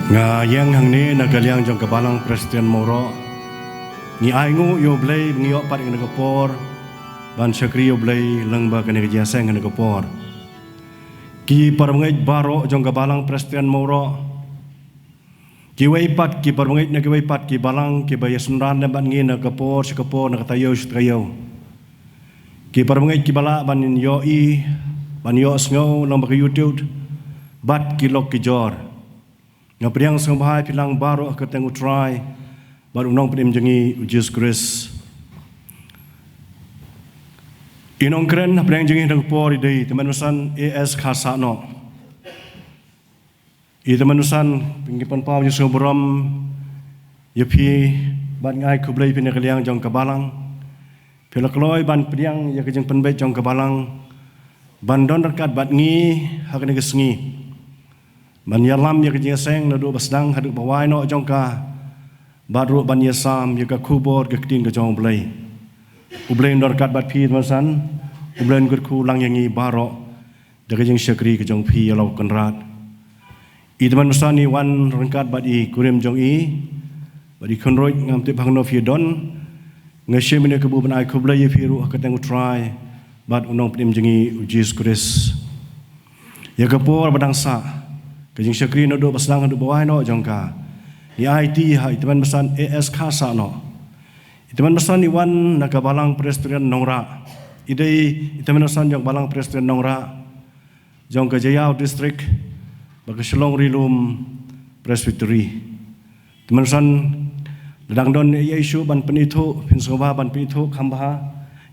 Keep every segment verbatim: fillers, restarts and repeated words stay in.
Nga ïeng hangne na ka liang jong ka Balang Presbyterian Mawroh. Ngi ainguh ïa U Blei ba ngi ïoh pat ïa kane ka por ban shakri ïa U Blei lyngba kane ka jingïaseng kane ka por. Ki parabangeit baroh jong ka Balang Presbyterian Mawroh, kiwei pat ki parabangeit na kiwei pat ki balang kiba ïasynran lem bad ngi na ka por sha ka por, na ka taïew sha taïew. Ki parabangeit kiba lah ban ïohi, ban ïohsngew lyngba ka YouTube bad ki lok ki jor. Nga pdiang sngewbha ïa phi lang baroh ha ka kyrteng U Trai bad U Nongpynim jong ngi U Jisu Khrist. I nongkren hapdeng jong ngi ha kane ka por i dei i Tymmen Basan A S Kharsahnoh. I Tymmen Basan, ngi pynpaw ïa ka sngewburom ïa phi bad nga ai khublei ïa phi na ka liang jong ka Balang. Phi la kloi ban pdiang ïa ka jingpynbeit jong ka Balang ban don ryngkat bad ngi ha kane ka sngi, ban ïalam ïa ka jingïaseng naduh ba sdang haduh ba wai noh jong ka, bad ruh ban ïasam ïa ka khubor ka ktien ka jong U Blei. U Blei un don ryngkat bad phi Tymmen Basan. U Blei un kyrkhu lang ïa ngi baroh da ka jingshakri ka jong phi ïa la u Kynrad. I Tymmen Basan i wan ryngkat bad i kurim jong i bad i khynroi, ngam tip hangno phi don. Nga shim ïa kane ka kabu ban ai khublei ïa phi ruh ha ka kyrteng U Trai bad U Nongpynim jong ngi U Jisu Khrist. Ïa ka por ba dang sah, ka jingshakri naduh ba sdang haduh ba wai noh jong ka, ngi aiti ha i Tymmen Basan A S Kharsahnoh. I Tymmen Basan i wan na ka Balang Presbyterian Nongrah. I dei i Tymmen Basan jong ka Balang Presbyterian Nongrah jong ka Jaïaw District bad ka Shillong Ri Lum Presbytery. Tymmen Basan, lada dang don ei ei shuh ban pynithuh, phin sngewbha ban pynithuh kham bha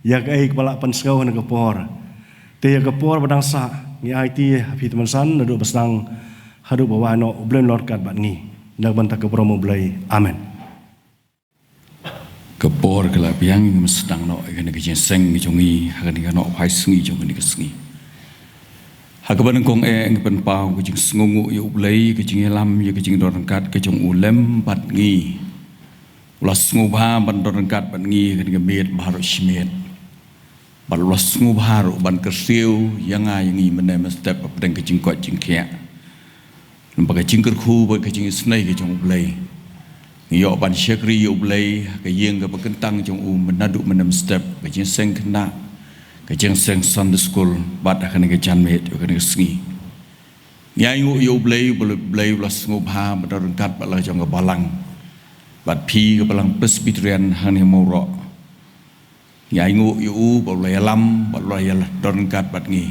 ïa kaei kaba la pynsngew ha kane ka por. Te ïa ka por ba dang sah, ngi aiti ha phi Tymmen Basan naduh ba sdang haduh ba wai noh. U Blei un long ryngkat bad ngi. Na ka bynta ka burom U Blei. Amen. Ka por ka la biang, ngin sdang noh ïa kane ka jingïaseng jong ngi ha kane ka nohphai sngi jong kane ka sngi. Ha kaba nyngkong eh ngi pynpaw ka jingsngewnguh ïa U Blei, ka jingïalam ïa ka jingdon ryngkat ka jong u lem bad ngi. U la sngewbha ban don ryngkat bad ngi ha kane ka miet baroh shi miet. Bad u la sngewbha ruh ban kyrsiew ïa nga ïa ngi mynne mynstep hapdeng ka jingkoit jingkhiah, lyngba ka jingkyrkhu bad ka jingisynei ka jong U Blei. Ngi ïoh ban shakri ïa U Blei ha ka ïing kaba kyntang jong u naduh mynne mynstep, ka jingïaseng khynnah, ka jingïaseng Sunday School bad ha kane ka janmiet, ha kane ka sngi. Ngi ainguh ïa U Blei, U Blei, U Blei u la sngewbha ban don ryngkat bad la ka jong ka Balang bad phi ka Balang Presbyterian hangne ha Mawroh. Ngi ainguh ïa u ba u la ïalam, ba u la ïa don ryngkat bad ngi,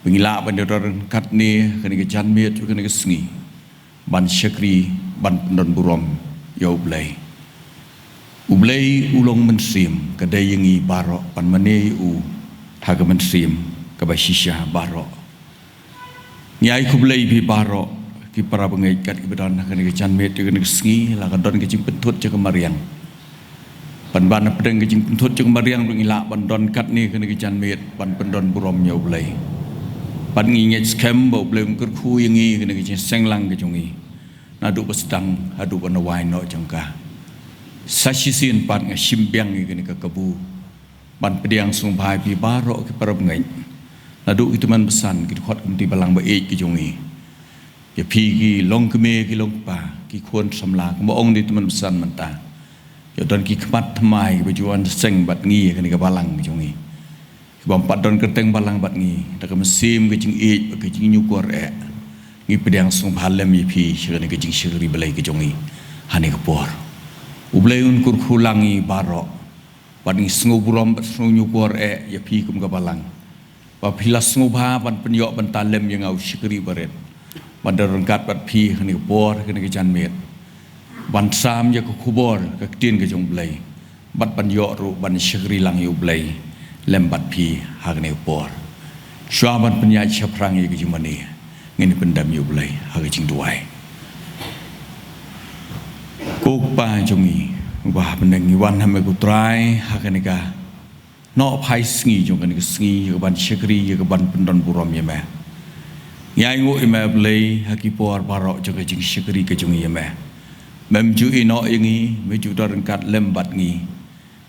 ba ngi lah ban ïa don ryngkat ne ha kane ka janmiet, ha kane ka sngi, ban shakri, ban pyndon burom ïa U Blei. U Blei u long mynsiem, ka dei ïa ngi baroh ban mane ïa u ha ka mynsiem kaba shisha baroh. Ngi ai khublei ïa phi baroh ki parabangeit kat kiba don ha kane ka janmiet, ha kane ka sngi, la ka don ka jingpynthut jong ka mariang. Ban ban hapdeng ka jingpynthut jong ka mariang ruh ngi lah ban don katne ha kane ka janmiet ban pyndon burom ïa U Blei. Bad ngi ngeit skhem ba U Blei un kyrkhu ïa ngi ha kane ka jingseng lang ka jong ngi naduh ba sdang haduh ban wai noh jong ka. Sa shisien pat nga shim biang ïa kane ka kabu ban pdiang sngewbha ïa phi baroh ki parabangeit. Naduh ki tymmen basan, ki dkhot committee balang ba ïeit ki jong ngi, ïa phi ki long kmie ki long kpa, ki khun samla, kumba ong da i tymmen basan mynta, ïa don ki khmat thymmai kiba ju wan seng bad ngi ha kane ka balang ki jong ngi, ki bym pat don kyrteng balang bad ngi. Da ka mynsiem ka jingïeit bad ka jingïakor eh, ngi pdiang sngewbha lem ïa phi sha kane ka jingshakri Blei ka jong ngi ha kane ka por. U Blei un kyrkhu lang ïa ngi baroh. Bad ngi sngewburom bad sngewñiewkor eh ïa phi kum ka balang, ba phi la sngewbha ban pynïoh bynta lem ïa nga u shakri barit, ban don ryngkat bad phi ha kane ka por, ha kane ka janmiet, ban sam ïa ka khubor ka ktien ka jong U Blei, bad ban ïoh ruh ban shakri lang ïa U Blei lem bad phi ha kane ka por. Shuwa ban pynïaid shaphrang ïa ka jingmane, ngin pyndem ïa U Blei ha ka jingduwai. Ko Kpa jong ngi uba ha bneng, ngi wan ha me ko Trai ha kane ka nohphai sngi jong kane ka sngi, ïa ka ban shakri, ïa ka ban pyndon burom ïa me. Ngi ainguh ïa me Blei ha ki por baroh jong ka jingshakri ka jong ngi ïa me. Mem ju ïehnoh ïa ngi, me ju don ryngkat lem bad ngi,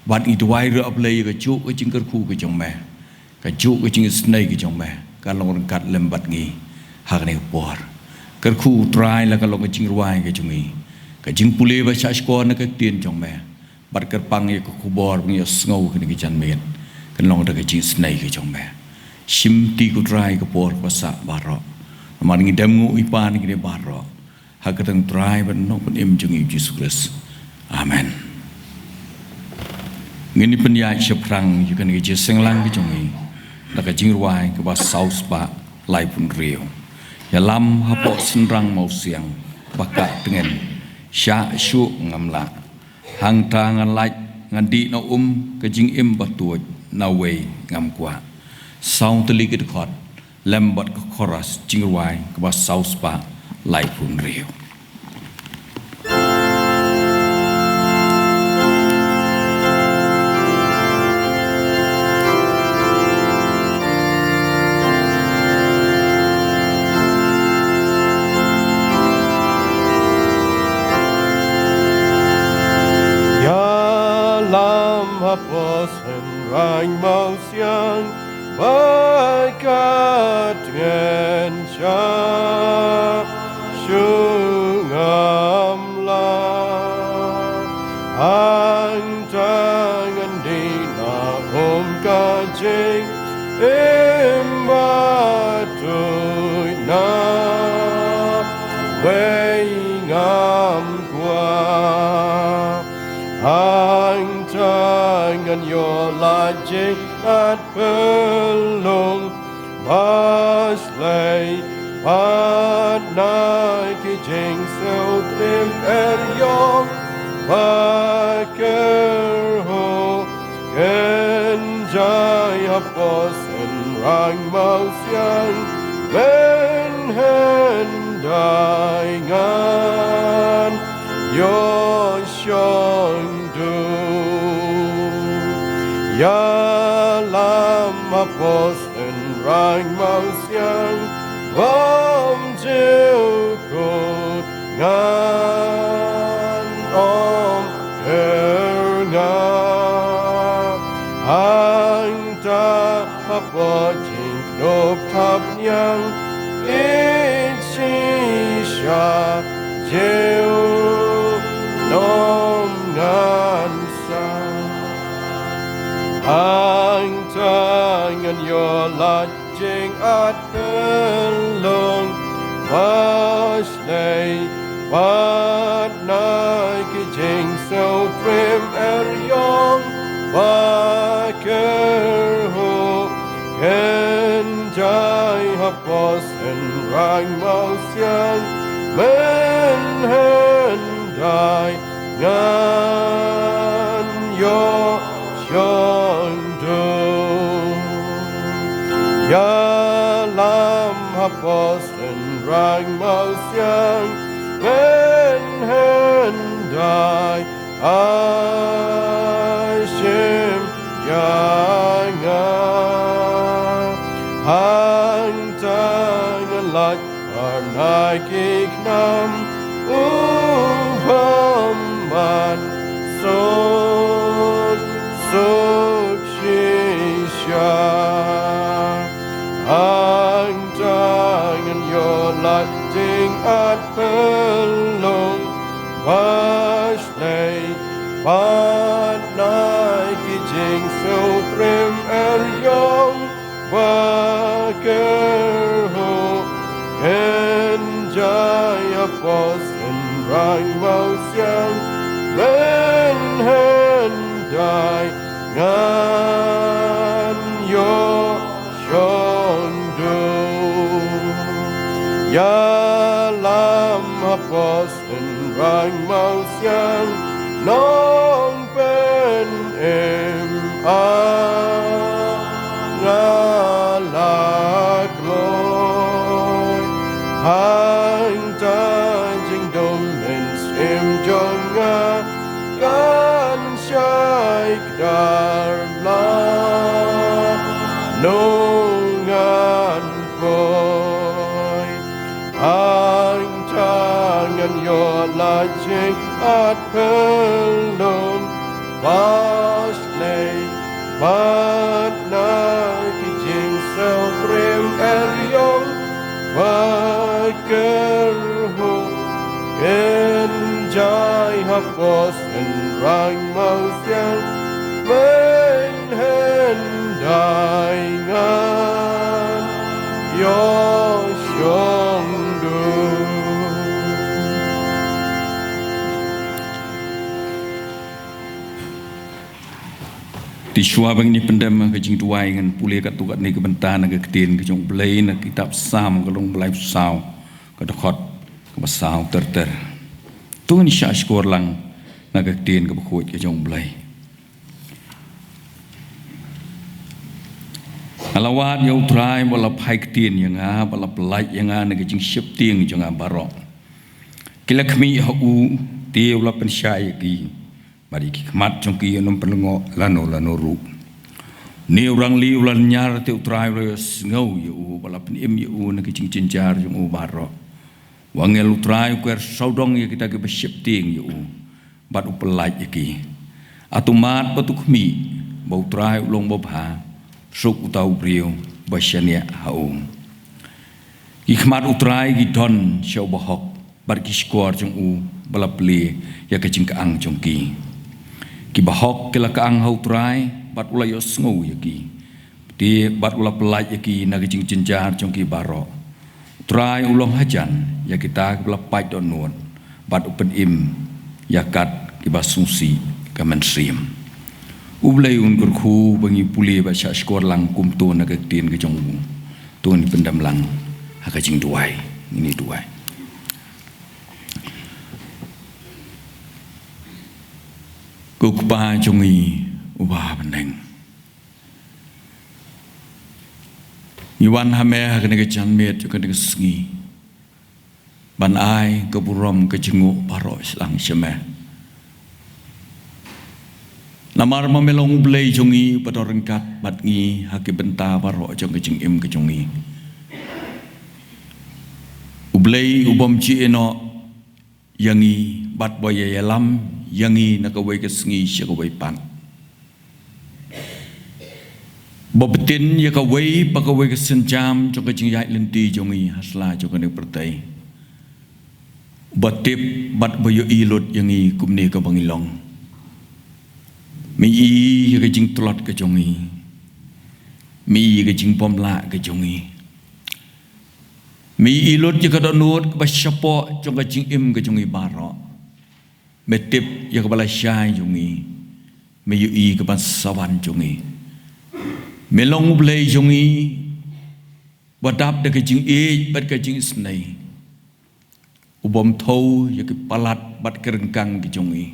bad ngi duwai ruh Blei ïa kajuh ka jingkyrkhu ka jong me, kajuh ka jingisynei ka jong me, ka long ryngkat lem bad ngi ha kane ka por. Kyrkhu Trai la ka long ka jingrwai ka jong ngi, ka jingpule ba shah shkor na ka ktien jong me, bad kyrpang ïa ka khubor ba ngi ïohsngew kane ka janmiet kan long da ka jingisynei ka jong me. Shimti ko Trai ka por ka sah baroh. Namar ngi dem nguh i pan ngi de baroh ha ka kyrteng Trai bad Nongpynim jong ngi Jisu Khrist. Amen. Ngin ïa pynïaid shaphrang ïa kane ka jingseng lang ka jong ngi da ka jingrwai kaba saw spah laiphew hynriew. Ïalam hapoh shynrang mawsiang ba ka tngen, shah shuh ngam lah. Hangta ngan lait ngan dih na um, ka jingim ba tuid na wei ngam kwah. Saw tylli ki dkhot lem bad ka chorus jingrwai kaba saw spah laiphew hynriew. Ïalam hapoh shynrang mawsiang ba ka tngen, shah shuh ngam lah. Hangta ngan dih na um, ka jingim ba tuid na wei ngam kwah. Hangta ngan ïoh lait jingïeit pynlong ba shlei, bad na ki jingsngewthuh rim er ïong ba kyrhuh. Kynjai hapoh shynrang mawsiang, men hyndai ngan ïoh shong duh. Ïalam hapoh shynrang mawsiang, bym jukut ngan ym kyrngah. Hangta hapoh jingkhlop thapniang, ïeit shisha junom ngan sah. Hangta ngan ïoh lait jingïeit pynlong ba shlei, bad na ki jingsngewthuh rim er ïong ba kyrhuh. Kynjai hapoh shynrang mawsiang, men hyndai ngan ïoh shong duh. Ïalam hapoh shynrang mawsiang, men hyndai ai shim ïa nga. Hangta ngan lait na ki khnam u bymman suk suk shisha. Hangta ngan ïoh lait jingïeit pynlong ba shlei, bad na ki jingsngewthuh rim er ïong ba kyrhuh. Kynjai hapoh shynrang mawsiang, men hyndai ngan ïoh shong duh. Ïalam hapoh shynrang mawsiang, Nongpynim ah nga la kloi. Hangta jingdum mynsiem jong nga kan shai kdar, lano ngan poi. Hangta ngan ïoh lait jingïeit pynlong ba shlei, bad na ki jingsngewthuh rim er ïong ba kyr Bos en rang mau siang men hen dai nga yo shong du. Te shuwa ba ngin ïa pyndem ka jingduwai, ngan pule katto katne ka bynta na ka ktien ka jong U Blei na kitab Salm ka lynnong ba laiphew saw, ka dkhot kaba saw ter ter. To ngin ïa shah shkor lang na ka ktien kaba khuid ka jong U Blei. Nga la wad ïa U Trai ba la phai ktien ïa nga, ba la pyllait ïa nga na ka jingsheptieng jong nga baroh. Ki la khmih ha u, te u la pynshai ïa ki. Bad ïa ki khmat jong ki ym pynlyngngoh lano lano ruh. Une u rangli u la lynñiar, te U Trai u la ïohsngew ïa u, bad la pynim ïa u na ki jingjynjar jong u baroh. U angel U Trai u kwer sawdong ïa kita kiba sheptieng ïa u, bad u pyllait ïa ki. Hato mad bad u khmih ba U Trai u long babha, suk uta u briew ba shaniah ha u? Ki khmat U Trai ki don sha u bahok, bad ki shkor jong u ba la plie ïa ka jingkyang jong ki. Ki bahok ki la kyang ha U Trai, bad u la ïohsngew ïa ki. Te bad u la pyllait ïa ki na ka jingjynjar jong ki baroh. U Trai u long hajan ïa kita kiba la pait dohnud, bad u pynim ïa kat kiba sngewsih ka mynsiem. U Blei un kyrkhu ba ngi pule bad shah shkor lang kumto na ka ktien ka jong u. To ngin pyndem lang ha ka jingduwai. Ngin ïa duwai. Ko Kpa jong ngi uba ha bneng, ngi wan ha me ha kane ka janmiet jong kane ka sngi, ban ai ka burom ka jingnguh baroh sha lang sha me. Namar ba me long U Blei jong ngi, ba don ryngkat bad ngi ha ki bynta baroh jong ka jingim ka jong ngi. U Blei u bym ju ïehnoh ïa ngi, bad ba ïa ïalam ïa ngi na kawei ka sngi sha kawei pat. Ba btin ïa kawei pa kawei ka sienjam jong ka jingïaid lynti jong ngi ha sla jong kane ka pyrthei. Ba tip bad ba ïohi lut ïa ngi kumne kaba ngi long. Me i ïa ka jingtlot ka jong ngi. Me i ïa ka jingbymlah ka jong ngi. Me i lut ïa ka dohnud kaba shapoh jong ka jingim ka jong ngi baroh. Me tip ïa kaba lashai jong ngi. Me ïohi ka ban sa wan jong ngi. Me long U Blei jong ngi, ba dap da ka jingïeit bad ka jingisynei. U bym thew ïa ki palat bad ki ryngkang ki jong ngi.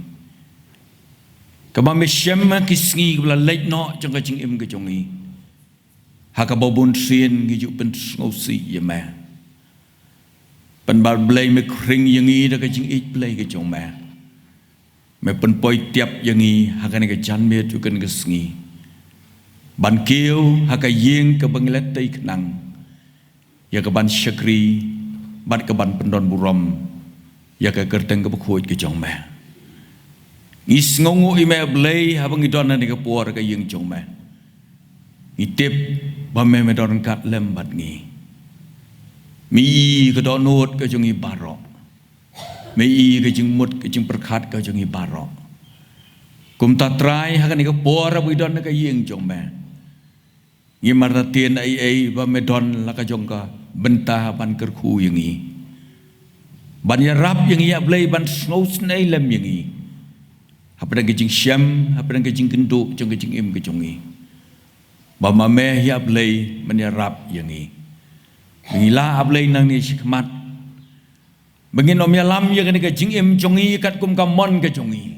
Kaba me shem ha ki sngi kiba la leit noh jong ka jingim ka jong ngi. Ha kaba bun sien ngi ju pynsngewsih ïa me. Pynban Blei me khring ïa ngi da ka jingïeit Blei ka jong me. Me pynpoi tiap ïa ngi ha kane ka janmiet jong kane ka sngi. Ban kiew ha ka ïing kaba ngi la tei khnang. Ïa ka ban shakri, bad ka ban pyndon burom ïa ka kyrteng kaba khuid ka jong me. Ngi sngewnguh ïa me Blei haba ngi don ha kane ka por ha ka ïing jong me. Ngi tip ba me me don ryngkat lem bad ngi. Me i ka dohnud ka jong ngi baroh. Me i ka jingmut ka jingpyrkhat ka jong ngi baroh. Kumta Trai ha kane ka por haba ngi don ha ka ïing jong me. Ngi martatien ei ei ba me don la ka jong ka bynta ban kyrkhu ïa ngi. Ban ïarap ïa ngi ïa Blei ban sngewsynei lem ïa ngi. Hapdeng ka jingshem, hapdeng ka jingkynduh jong ka jingim ka jong ngi. Ba ma me ïa Blei men ïarap ïa ngi. Ngi la ïa Blei nangne shakhmat. Ba ngin ym ïalam ïa kane ka jingim jong ngi katkum ka mon ka jong ngi.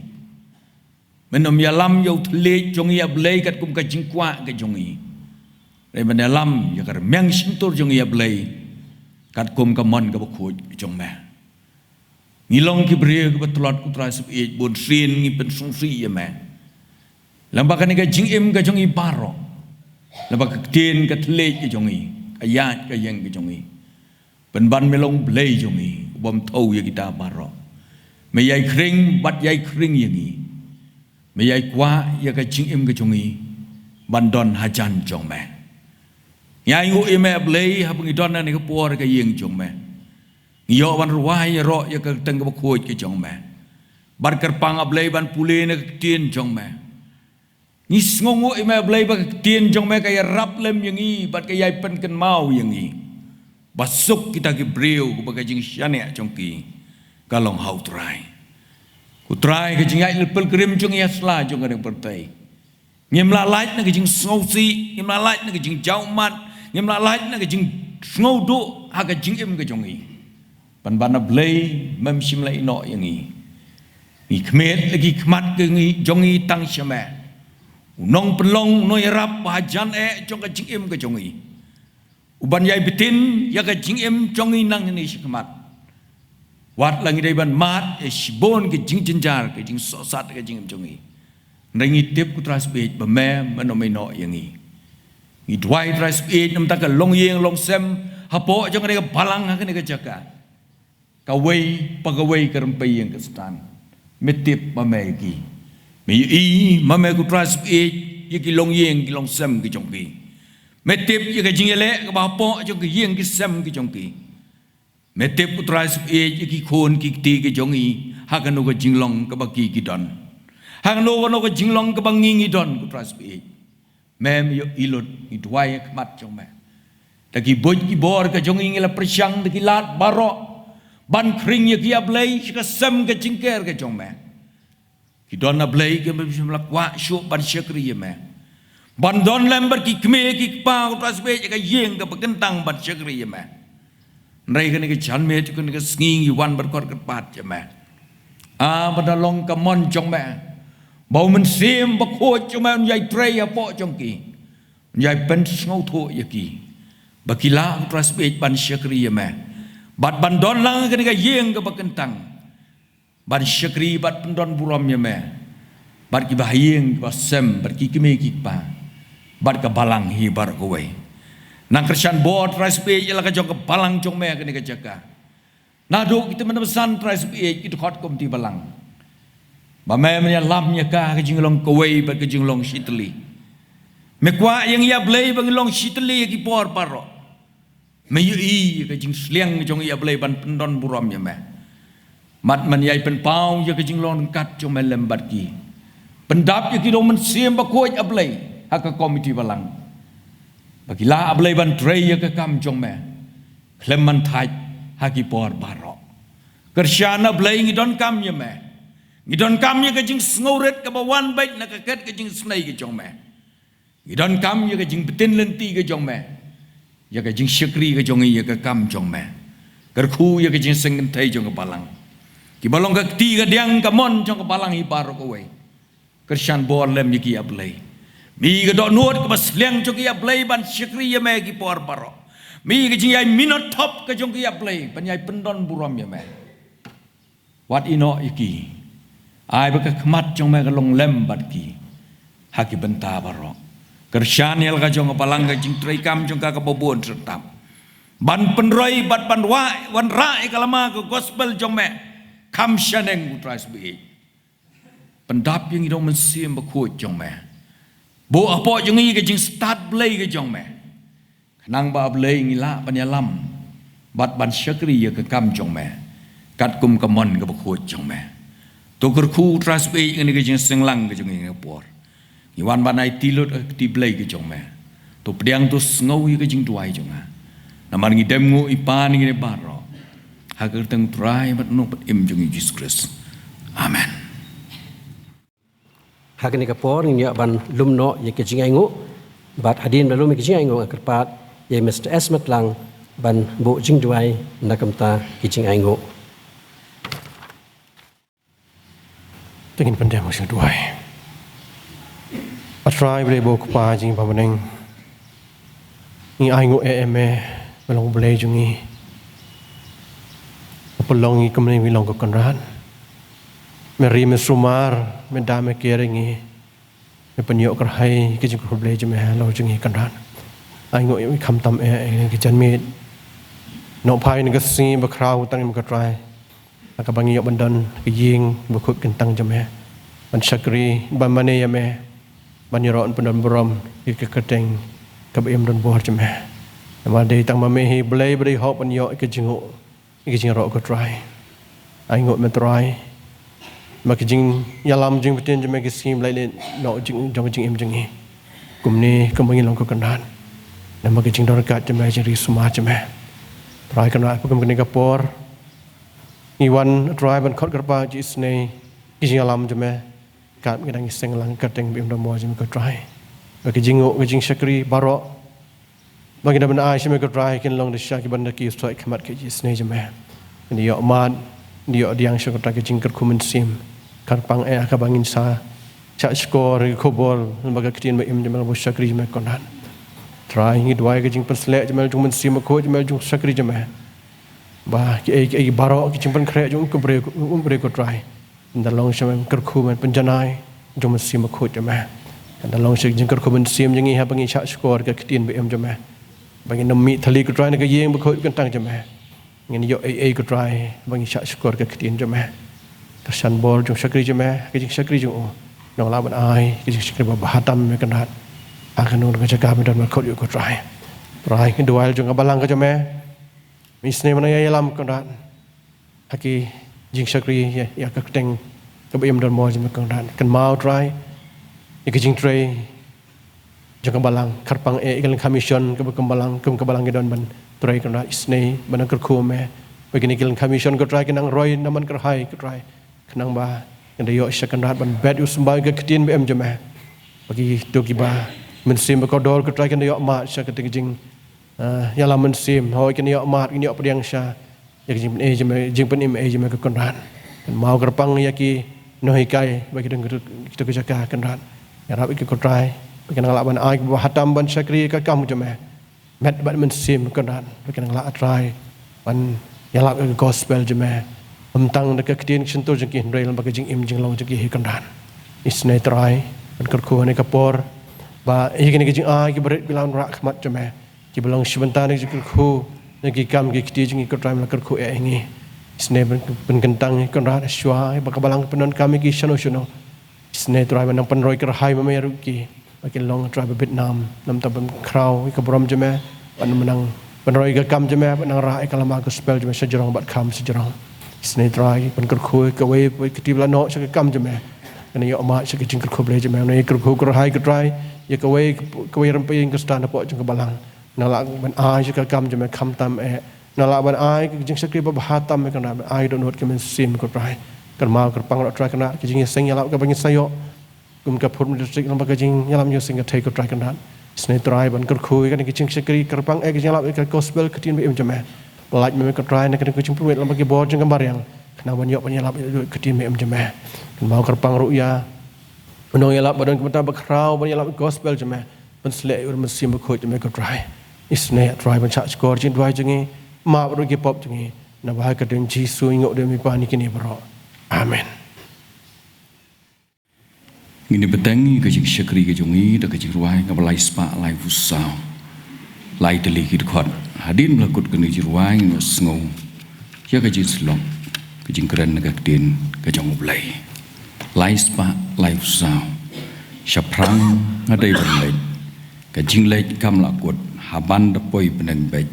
Men ym ïalam ïa u thylliej jong ngi ïa Blei katkum ka jingkwah ka jong ngi. Hynrei men ïalam ïa ka rmiang shyntur jong ngi ïa Blei katkum ka mon kaba khuid jong me. Ngi long ki briew kiba tlot, ko Trai sngewbha, bun sien ngi pynsngewsih ïa me. Lyngba kane ka jingim ka jong ngi baroh. Lyngba ka ktien ka thylliej ka jong ngi, ka ïaid ka ïeng ka jong ngi. Pynban me long Blei jong ngi, u bym thew ïa kita baroh. Me ïai khring bad ïai khring ïa ngi. Me ïai kwah ïa ka jingim ka jong ngi ban don hajan jong me. Ngi ainguh ïa me Blei haba ngi don ha kane ka por ha ka ïing jong me. Ngi ïoh ban rwai ïaroh ïa ka kyrteng kaba khuid ka jong me. Bad kyrpang, A Blei, ban pule na ka ktien jong me. Ngi sngewnguh ïa me, A Blei, ba ka ktien jong me ka ïarap lem ïa ngi bad ka ïai pynkynmaw ïa ngi ba suk kita ki briew ba ka jingshaniah jong ki ka long ha U Trai. Ko Trai, ka jingïaid leit pilgrim jong ngi ha sla jong kane ka pyrthei, ngim lah lait na ka jingsngewsih, ngim lah lait na ka jingjaw ummat, ngim lah lait na ka jingsngewduh ha ka jingim ka jong ngi. Pynban, A Blei, mem shym la ïehnoh ïa ngi. Ngi khmih la ki khmat ka ngi jong ngi tang sha me, u nongpynlong, u nongïarap ba hajan eh jong ka jingim ka jong ngi, u ban ïai btin ïa ka jingim jong ngi nangne shakhmat. Wat la ngi dei ban mad ïa shibun ki jingjynjar, ki jingsohsat ka jingim jong ngi, hynrei ngi tip, ko Trai Spirit, ba me, mem ïehnoh ïa ngi. Ngi duwai, Trai Spirit, namar ka longïing longsem hapoh jong kane ka balang ha kane ka jaka, kawei pa kawei ka rympei ïing ka Soitan, me tip ma me ïa ki. Me ïohi ma me, ko Trai Spirit, ïa ki longïing ki longsem ki jong ki. Me tip ïa ka jingïaleh kaba hapoh jong ki ïing ki sem ki jong ki. Me tip, ko Trai Spirit, ïa ki khun ki kti ki jong ngi, ha kano ka jinglong kaba ki ki don, ha kano kano ka jinglong kaba ngi ngi don, ko Trai Spirit. Me, me ïohi lut, ngi duwai ha khmat jong me. Da ki buit ki bor ka jong ngi, ngi la pyrshang da ki lad baroh ban khring ïa ki, A Blei, sha ka sem ka jingker ka jong me. Ki don, A Blei, kiba ym shym la kwah shuh ban shakri ïa me, ban don lem bad ki kmie ki kpa, ko Trai Spirit, ïa ka ïing kaba kyntang ban shakri ïa me. Hynrei kane ka janmiet, kane ka sngi, ngi wan bad ka kyrpad jong me. Ah, ba da long ka mon jong me, ba U Mynsiem Bakhuid jong me un ïai trei hapoh jong ki, un ïai pynsngewthuh ïa ki, ba ki lah, ko Trai Spirit, ban shakri ïa me, bad ban don lang ha kane ka ïing kaba kyntang, ban shakri bad pyndon burom ïa me bad kiba ha ïing kiba sem, bad ki kmie ki kpa, bad ka balang hi baroh kawei. Nang kyrshan bor, Trai Spirit, ïa la ka jong ka balang jong me ha kane ka jaka. Naduh ki tymmen basan, Trai Spirit, ki dkhot komiti balang, ba me, men ïalam ïa ka ha ka jinglong kawei bad ka jinglong shitylli. Me kwah ïa ngi, A Blei, ba ngin long shitylli ha ki por baroh. Me ïohi ïa ka jingsliang jong ngi, A Blei, ban pyndon burom ïa me. Bad men ïai pynpaw ïa ka jinglong ryngkat jong me lem bad ki. Pyndap ïa ki da U Mynsiem Bakhuid, A Blei, ha ka komiti balang, ba ki lah, A Blei, ban trei ïa ka kam jong me khlem man thait ha ki por baroh. Kyrshan, A Blei, ngi donkam ïa me. Ngi donkam ïa ka jingsngewrit kaba wan beit na ka khet ka jingisynei ka jong me. Ngi donkam ïa ka jingbtin lynti ka jong me, ïa ka jingshakri ka jong ngi ïa ka kam jong me. Kyrkhu ïa ka jingseng kynthei jong ka balang, kiba long ka kti ka diang ka mon jong ka balang hi baroh kawei. Kyrshan bor lem ïa ki, A Blei. Mih ka dohnud kaba sliang jong ki, A Blei, ban shakri ïa me ha ki por baroh. Mih ka jingïai minot thop ka jong ki, A Blei, ban ïai pyndon burom ïa me. Wat ïehnoh ïa ki. Ai ba ka khmat jong me ka long lem bad ki ha ki bynta baroh. Kyrshan ïa la ka jong ka balang, ka jingtrei kam jong ka kaba bun syrtap, ban pynroi bad ban wah, wanrah ïa ka lama ka gospel jong me kham shaneng, ko Trai Spirit. Pyndap ïa ngi da U Mynsiem Bakhuid jong me. Buh hapoh jong ngi ka jingstad Blei ka jong me, khnang ba, A Blei, ngi lah ban ïalam bad ban shakri ïa ka kam jong me katkum ka mon kaba khuid jong me. To kyrkhu, Trai Spirit, ïa kane ka jingseng lang ka jong ngi ha kane ka por. Ngi wan ban aiti lut ha ka kti Blei ka jong me. To pdiang, to sngew ïa ka jingduwai jong nga. Namar ngi dem nguh, I Pa, ïa kine baroh ha ka kyrteng U Trai bad U Nongpynim jong ngi, U Jisu Khrist. Amen. Ha kane ka por ngin ïa ban lum noh ïa ka jingainguh. Bad hadien ba lum ïa ka jingainguh, nga kyrpad ïa Mister S Matlang ban buh jingduwai na ka bynta ka jingainguh. Te ngin pyndem ka jingduwai. A Trai, Blei ba u Kpa jong ngi ba ha bneng, ngi ainguh ïa me, me long U Blei jong ngi. Ba pynlong ngi kumne ngi long ko Kynrad. Me ri, me sumar, me da, me ker ïa ngi. Me pynïoh kyrhai ka jingkyrkhu Blei jong me halor jong ngi Kynrad. Ainguh ïa me khamtam eh, eh, ki janmiet nohphai na ka sngi bakhraw tang ïa me ko Trai, ha kaba ngi ïoh ban don ha ka ïing bakhuid kyntang jong me, ban shakri, ban mane ïa me, ban ïaroh ban pyndon burom ïa ka kyrteng kaba im donbor jong me. Namar dei tang ma me hi Blei ba dei hok ban ïoh ïa ka jingnguh, ïa ka jingïaroh ko Trai. Ainguh me Trai, Namar ka jingïalam jingpyntip jong me ha ki sngi ba la leit noh jong ka jingim jong ngi. Kumne kumba ngi long ko Kynrad. Namar ka jingdon ryngkat jong me, jingri sumar jong me. Trai Kynrad, ha kum kane ka por ngi wan Trai ban khot kyrpad jingïaseng, ka jingïalam jong me. Kat ngi dang ïaseng lang ka kyrteng ba im don bor jong me ko Trai. Ba ka jingnguh ka jingshakri baroh ba ngi dang ban ai sha me ko Trai, kin long da sha kiban da ki soi khmat ka jingïaseng jong me. Ngi ïoh mad, ngi ïoh pdiang sha ko Trai ka jingkyrkhu mynsiem. Kyrpang eh kaba ngin sa shah shkor ïa ka khubor ba ka ktien ba im jong me, ba shakri jong me ko Kynrad. Trai ngi duwai ka jingpynsleh jong me, jong Mynsiem Bakhuid jong me, jong shakri jong me. Ba kiei kiei baroh ki jingpynkhreh jong u briew, u briew ko Trai. Kan da long sha me kyrkhu me pynjanai jong Mynsiem Bakhuid jong me. Kan da long sha jingkyrkhu mynsiem jong ngi haba ngi shah shkor ka ktien ba im jong me. Ba ngin ym mih thylli ko Trai na ka ïing bakhuid kyntang jong me. Ngin ïoh ei ei ko Trai ba ngi shah shkor ka ktien jong me. Kyrshan bor jong shakri jong me, ka jingshakri jong u. Nang lah ban ai ka jingshakri ba bha tam me Kynrad. Ha kano kano ka jaka me don me khot ïa u ko Trai. Trai ngi duwai jong ka balang ka jong me. Ngi sngewbha ban ïalam Kynrad ha ki jingshakri ïa, ïa ka kyrteng kaba im don bor jong me Kynrad. Kynmaw Trai ïa ka jingtrei jong ka balang, kyrpang eh ïa ka lyngkha mission kaba kum balang, kum ka balang ki don ban trei Kynrad. Isynei ban nang kyrkhu me ba kine ki lyngkha mission ko Trai kin nang roi namar kyrhai ko Trai. Khnang ba kin da ïoh sha Kynrad ban bet ïa u symbai ka ktien ba im jong me. Ba kito kiba mynsiem ba kordor ko Trai kin da ïoh mad sha kata ka jing, eh, ïalam mynsiem, hooid kin ïoh mad, kin ïoh pdiang sha ïa ka jingpynim ei jong me, jingpynim ei jong me ko Kynrad. Kynmaw kyrpang ïa ki nonghikai ba ki don ha kito ki jaka Kynrad. Ïarap ïa ki ko Trai ba kin nang lah ban ai kaba bha tam ban shakri ïa ka kam jong me. Met bad mynsiem Kynrad, ba kin nang lah Trai ban ïalap ïa ka gospel jong me. Ym tang da ka ktien shyntur jong ki hynrei lyngba ka jingim jinglong jong ki hi Kynrad. Isynei Trai ban kyrkhu ha kane ka por ba ïa kine ki jingai kiba rit ba la wanrah ha khmat jong me, kiba long shi bynta na ka jingkyrkhu na ki kam ki kti jong ngi ko Trai me la kyrkhu eh ïa ngi. Isynei ban, ban pynkyntang ïa Kynrad shuwa ba ka balang ka pyndonkam ïa ki shano shano. Isynei Trai ban nang pynroi kyrhai ma me ruh ki. Ba kin long Trai ba bit nam, nam tam ban khraw ïa ka burom jong me, ban nang pynroi ïa ka kam jong me, ban nang rah ïa ka lama gospel jong me shajrong bad kham shajrong. Isynei Trai ban kyrkhu ïa kawei pa kti ba la noh sha ka kam jong me. Kan ïoh mad sha ka jingkyrkhu Blei jong me, nang ïa kyrkhu kyrhai ko Trai ïa kawei, kawei rympei ïing Khristan hapoh jong ka balang. Nang lah ban ai sha ka kam jong me khamtam eh. Nang lah ban ai ka jingshakri ba bha tam me Kynrad, ban ai dohnud ka mynsiem ko Trai. Kynmaw kyrpang ruh Trai Kynrad ka jingïaseng ïalap kaba ngin sa ïoh kum ka Phurmit District lyngba ka jingïalam ïaseng ka thei ko Trai Kynrad. Isynei Trai ban kyrkhu ïa kane ka jingshakri kyrpang eh ka jingïalap ïa ka gospel ka ktien ba im jong me. Pyllait me me ko Trai na kane ka jingpynwit lyngba ki bor jong ka mariang. Khnang ban ïoh ban ïalap ïa ka ktien ba im jong me. Kynmaw kyrpang ruh ïa u nongïalap ba don ka bynta ba khraw ban ïalap ïa ka gospel jong me. Ban sleh ïa u Mynsiem Bakhuid jong me ko Trai. Isynei Trai ban shah shkor jingduwai jong ngi, map ruh ki pop jong ngi. Naba ha ka kyrteng Jisu ngi nguh da me Kpa ïa kine baroh. Amen. Ngin ïa bteng ïa ka jingshakri ka jong ngi da ka jingrwai kaba lai spah laiphew saw. Lai tylli ki dkhot. Hadien ba la kut kane ka jingrwai ngin ïohsngew ïa ka jingsyllok, ka jingkren na ka ktien ka jong U Blei. Lai spah laiphew saw. Shaphrang nga dei ban leit, ka jingleit kam lah kut, haban da poi bneng beit,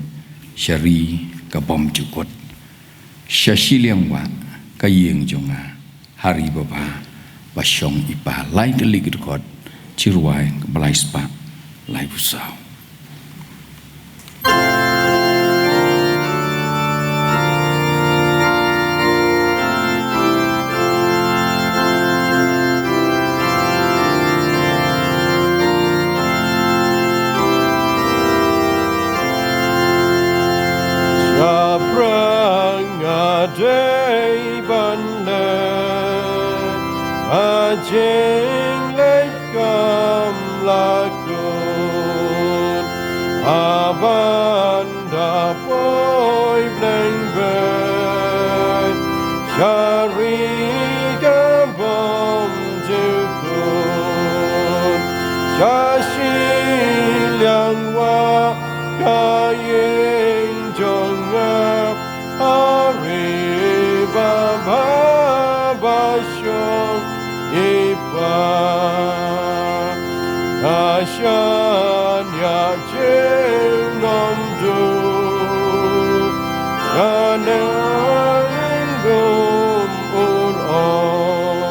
sha ri ka bym ju kut. Sha shiliang wah ka ïing jong nga, ha ri babha ba shong i Pa. Lai tylli ki dkhot, jingrwai kaba lai spah laiphew saw. Shaphrang nga dei ban leit, ka jingleit kam lah kut, haban da poi bneng beit, sha ri ka bym ju kut, sha shiliang wah ka ïing jong nga, ha ri babha ba shong i Pa. Nga shaniah jingmynta, shaneng lum un ong.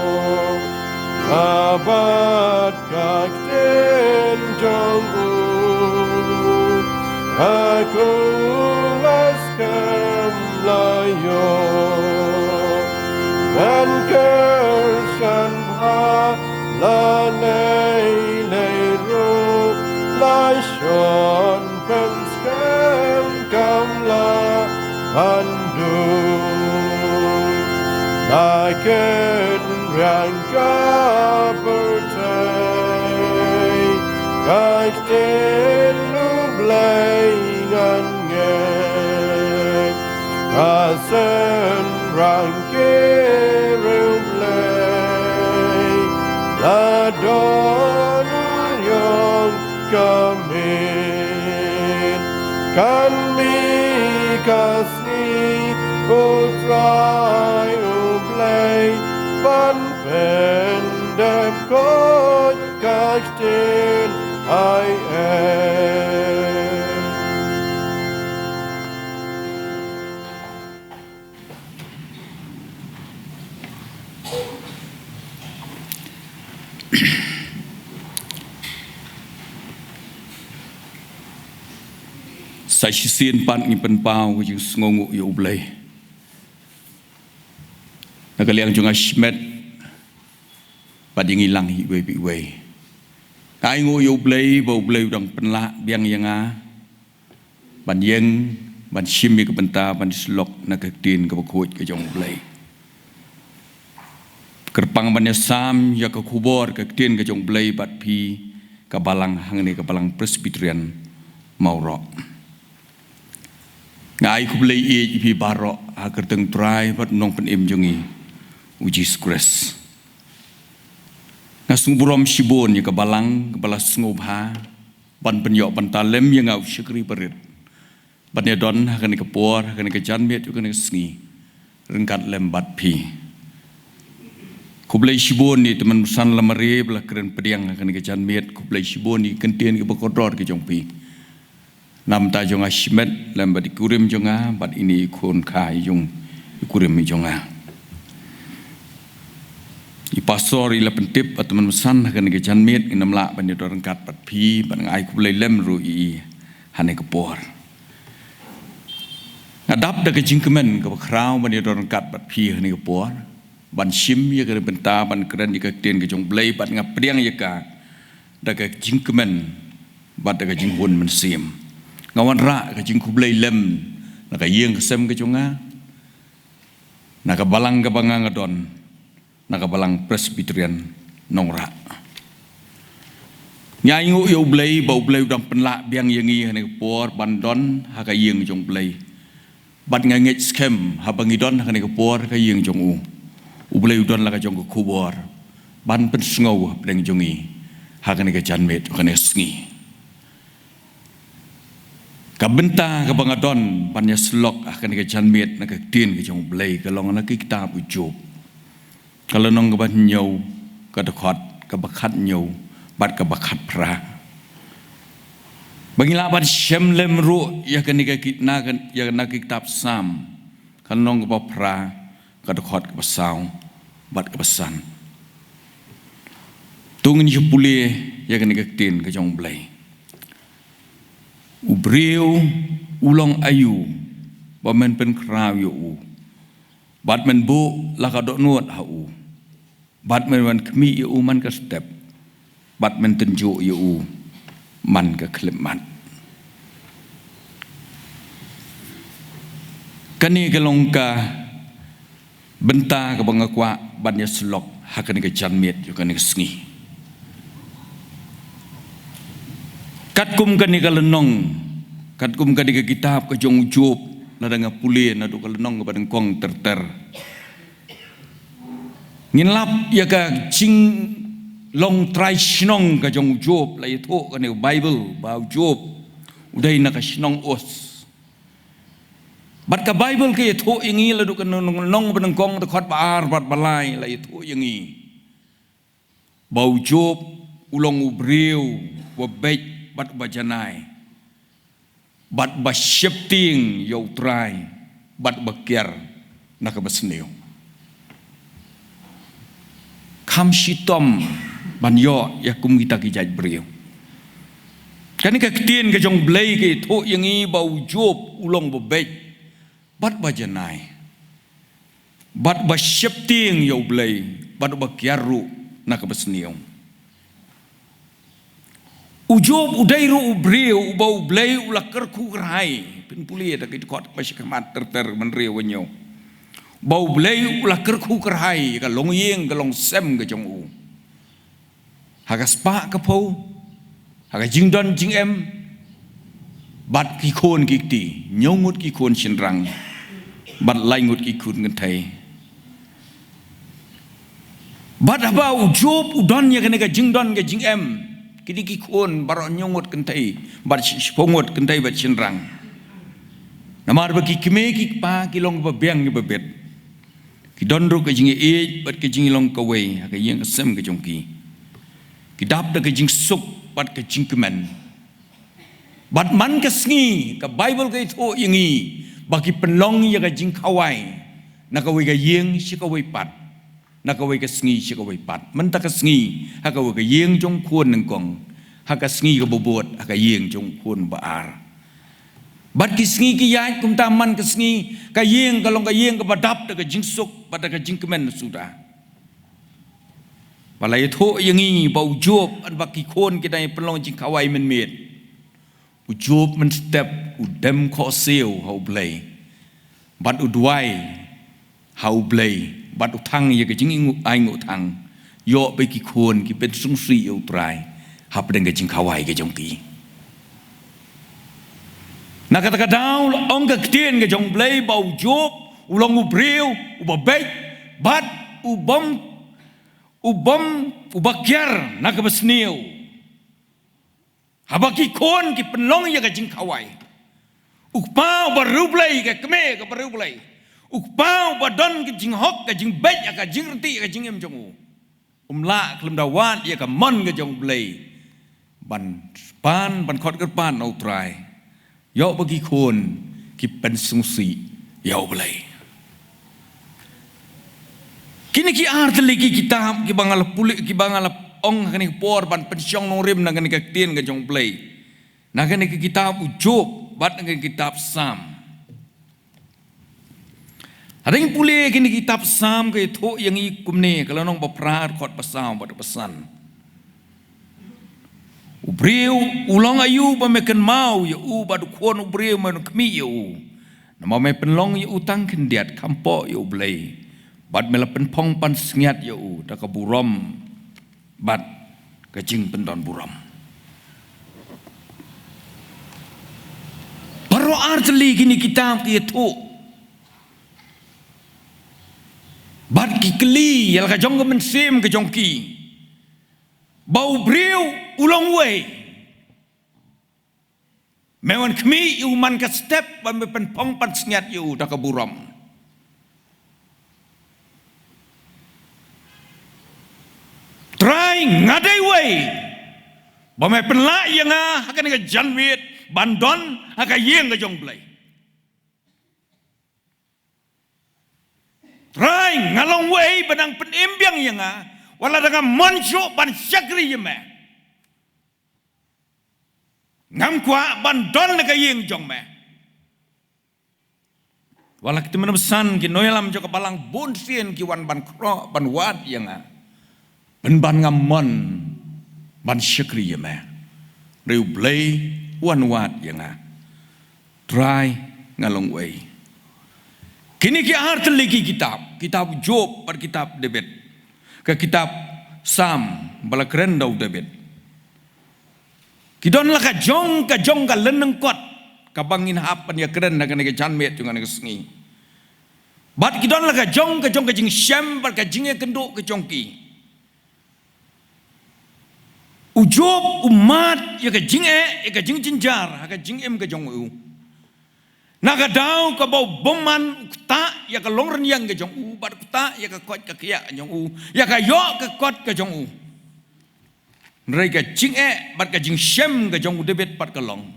Bad ka ktien jong u, ha klas kam la ïoh. Ngan kyrshan bha, la lei lei ruh, la shon pynskhem kam lah ban duh. La kynriang ka pyrthei, ka ktien U Blei ngan ngeit. Ka synrang ki riewblei, la don u ïong ka miet. Kan mih ka sngi, U Trai U Blei ban pyndep khuid ka ktien ai ei. Sa shisien pat ngi pynpaw ka jingsngewnguh ïa U Blei na ka liang jong nga shimet bad ïa ngi lang iwei pa iwei. Nga ainguh ïa U Blei ba U Blei u dang pynlah biang ïa nga ban ïeng, ban shim ïa ka bynta ban ïasyllok na ka ktien kaba khuid ka jong U Blei. Kyrpang ban ïasam ïa ka khubor ka ktien ka jong U Blei bad phi, ka balang hangne, ka Balang Presbyterian Mawroh. Nga ai khublei ïa phi baroh ha ka kyrteng U Trai bad U Nongpynim jong ngi, U Jisu Khrist. Nga sngewburom shibun ïa ka balang kaba la sngewbha ban pynïoh bynta lem ïa nga, u shakri barit, ban ïadon ha kane ka por, ha kane ka janmiet, ha kane ka sngi, ryngkat lem bad phi. Khublei shibun ïa i Tymmen Basan Lamare ba la kren pdiang ha kane ka janmiet. Khublei shibun ïa ki kyntien kiba kordor ki jong phi. Na ka bynta jong nga shimet lem bad i kurim jong nga bad ine i khun kha i jong i kurim i jong nga. I pastor i la pyntip, a Tymmen Basan, ha kane ka janmiet ngin ym lah ban ïadon ryngkat bad phi, bad nga ai khublei lem ruh ïa i ha kane ka por. Nga dap da ka jingkmen kaba khraw ban ïadon ryngkat bad phi ha kane ka por, ban shim ïa ka bynta ban kren ïa ka ktien ka jong U Blei, bad nga pdiang ïa ka da ka jingkmen bad da ka jinghun mynsiem. Nga wanrah ka jingkhublei lem na ka ïing ka sem ka jong nga, na ka balang kaba nga nga don, na ka Balang Presbyterian Nongrah. Nga ainguh ïa U Blei ba U Blei u dang pynlah biang ïa ngi ha kane ka por ban don ha ka ïing jong U Blei. Bad nga ngeit skhem haba ngi don ha kane ka por ha ka ïing jong u, U Blei u don la ka jong ka khubor ban pynsngew hapdeng jong ngi ha kane ka janmiet, ha kane ka sngi. Ka bynta kaba nga don ban ïasyllok ha kane ka janmiet na ka ktien ka jong U Blei ka long na ka kitab u Job, ka lynnong kaba hynñiew, ka dkhot kaba khathynñiew bad kaba khatphra. Ba ngin lah ban shem lem ruh ïa kane ka ki-, na ka, ïa na ka kitab Salm, ka lynnong kaba phra, ka dkhot kaba saw bad kaba san. To ngin ïa pule ïa kane ka ktien ka jong U Blei. U briew u long aïu ba men pynkhraw ïa u, bad men buh la ka dohnud ha u, bad men wan khmih ïa u man ka step, bad men tynjuh ïa u man ka khyllipmat. Kane ka long ka bynta kaba nga kwah ban ïasyllok ha kane ka janmiet, ïa kane ka sngi. Katkum kane ka lynnong, katkum kane ka kitab ka jong u Job, lada nga pule naduh ka lynnong kaba nyngkong ter ter, ngin lap ïa ka jinglong trai shnong ka jong u Job. La ïathuh kane ka Baibl ba u Job u dei na ka shnong Uz. Bad ka Baibl ka ïathuh ïa ngi naduh ka lynnong, lynnong ba nyngkong, dkhot ba ar bad ba lai, la ïathuh ïa ngi ba u Job u long u briew uba beit bad uba janai, bad uba sheptieng ïa u Trai, bad uba kiar na kaba sniew. Kham shitom ban ïoh ïa kum kita ki jait briew. Kane ka ktien ka jong U Blei ka ïathuh ïa ngi ba u Job u long ba beit bad ba janai, bad ba sheptieng ïa U Blei, bad ba kiar ruh na kaba sniew. U Job u dei ruh u briew uba U Blei u la kyrkhu kyrhai. Pynpule da ki dkhot ba sha khmat ter ter ban riew wan ïoh ba U Blei u la kyrkhu kyrhai ka longïing ka longsem ka jong u. Ha ka spah ka phew, ha ka jingdon jingem, bad ki khun ki kti, hynñiew ngut ki khun shynrang, bad lai ngut ki khun kynthei. Bad haba u Job u don ïa kane ka jingdon ka jingem, kine ki khun baroh hynñiew ngut kynthei, bad shi-, shiphew ngut kynthei bad shynrang. Namar ba ki kmie ki kpa ki long ba biang ki ba bit. Ki don ruh ka jingïeit bad ka jinglong kawei ha ka ïing ka sem ka jong ki. Ki dap da ka jingsuk bad ka jingkmen. Bad man ka sngi ka Baibl ka ïathuh ïa ngi ba ki pynlong ïa ka jingkhawai na kawei ka ïing sha kawei pat, na kawei ka sngi sha kawei pat. Mynta ka sngi ha kawei ka ïing jong khun nyngkong, ha ka sngi kaba bud ha ka ïing jong khun ba ar. Bad ki sngi ki ïaid kumta, man ka sngi ka ïing ka long ka ïing kaba dap da ka jingsuk bad da ka jingkmen suda. Ba la ïathuh ïa ngi ba u Job bad ba ki khun ki dang pynlong jingkhawai mynmiet. U Job mynstep u dem khohsiew ha U Blei, bad u duwai ha U Blei, bad u thang ïa ka jingainguh thang, ïoh ba ki khun ki pynsngewsih ïa U Trai hapdeng ka jingkhawai ka jong ki. Na kata ka daw la ong ka ktien ka jong U Blei ba u Job u long u briew uba beit, bad u bym, u bym, uba kiar na kaba sniew. Haba ki khun ki pynlong ïa ka jingkhawai, u kpa uba riewblei, ka kmie kaba riewblei, u kpa uba don ka jinghok, ka jingbeit, ka jingrynti, ka jingim jong u, um lah khlem da wad ïa ka mon ka jong U Blei ban pan, ban khot kyrpad na U Trai. Ïoh ba ki khun ki pynsngewsih ïa U Blei. Kine ki ar tylli ki kitab kiba nga la pule, kiba nga la ong ha kane ka por ban pynshong nongrim na kane ka ktien ka jong U Blei, na kane ka kitab u Job bad na kane ka kitab Salm. Hadien pule kine ki kitab Salm ka ïathuh ïa ngi kumne, ka lynnong ba phra, dkhot ba saw bad ba san. U briew u long aïu ba me kynmaw ïa u, bad u khun u briew me khmih ïa u? Namar me pynlong ïa u tang khyndiat, kham pop ïa U Blei, bad me la pynphong pansngiat ïa u da ka burom bad ka jingpyndon burom. Baroh ar tylli kine ki kitab ki ïathuh bad ki kylli ïa la ka jong ka mynsiem ka jong ki, ba u briew u long uei. Me wan khmih ïa u man ka step ba me pynphong pansngiat ïa u da ka burom. Trai, nga dei uei ba me pynlah ïa nga ha kane ka janmiet ban don ha ka ïing ka jong U Blei? Trai, nga long uei ba dang pynim biang ïa nga, wat la dang nga mon shuh ban shakri ïa me? Ngam kwah ban don ha ka ïing jong me. Wat la ki tymmen basan, ki nongïalam jong ka balang bun sien ki wan ban khroh, ban wad ïa nga, pynban ngam mon ban shakri ïa me. Hynrei U Blei u wan wad ïa nga. Trai, nga long uei? Kine ki ar tylli ki kitab, kitab Job bad kitab David, ka kitab Salm ba la kren da u David, ki don la ka jong ka jong ka lyngkot kaba ngin hap ban ïakren ha kane ka janmiet jong kane ka sngi. Bad ki don la ka jong ka jong ka jingshem bad ka jingïakynduh ka jong ki. U Job u mad ïa ka jingeh, ïa ka jingjynjar ha ka jingim ka jong u. Na ka daw kaba u bymman u ktah ïa ka longrynïeng ka jong u, bad u ktah ïa ka koit ka khiah ka jong u, ïa ka ïoh ka kot ka jong u. Hynrei ka jingeh bad ka jingshem ka jong u David pat ka long,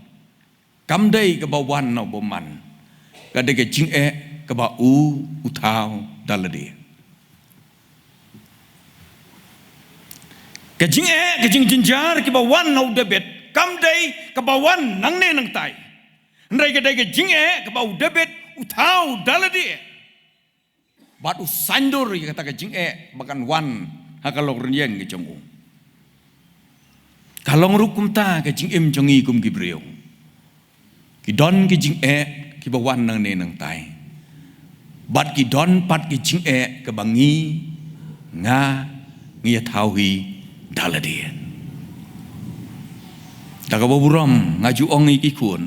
kam dei kaba wan na u bymman, ka dei ka jingeh kaba u, u thaw da lade. Ka jingeh, ka jingjynjar kiba wan na u David, kam dei kaba wan nangne nangtai. Hynrei ka dei ka jingeh kaba u David u thaw da lade. Bad u saiñdur ïa kata ka jingeh ba kan wan ha ka long rynïeng ka jong u. Ka long ruh kumta ka jingim jong ngi kum ki briew. Ki don ki jingeh kiba wan nangne nangtai. Bad ki don pat ki jingeh kaba ngi, nga, ngi ïa thaw hi da lade. Da kaba burom nga ju ong ïa ki khun,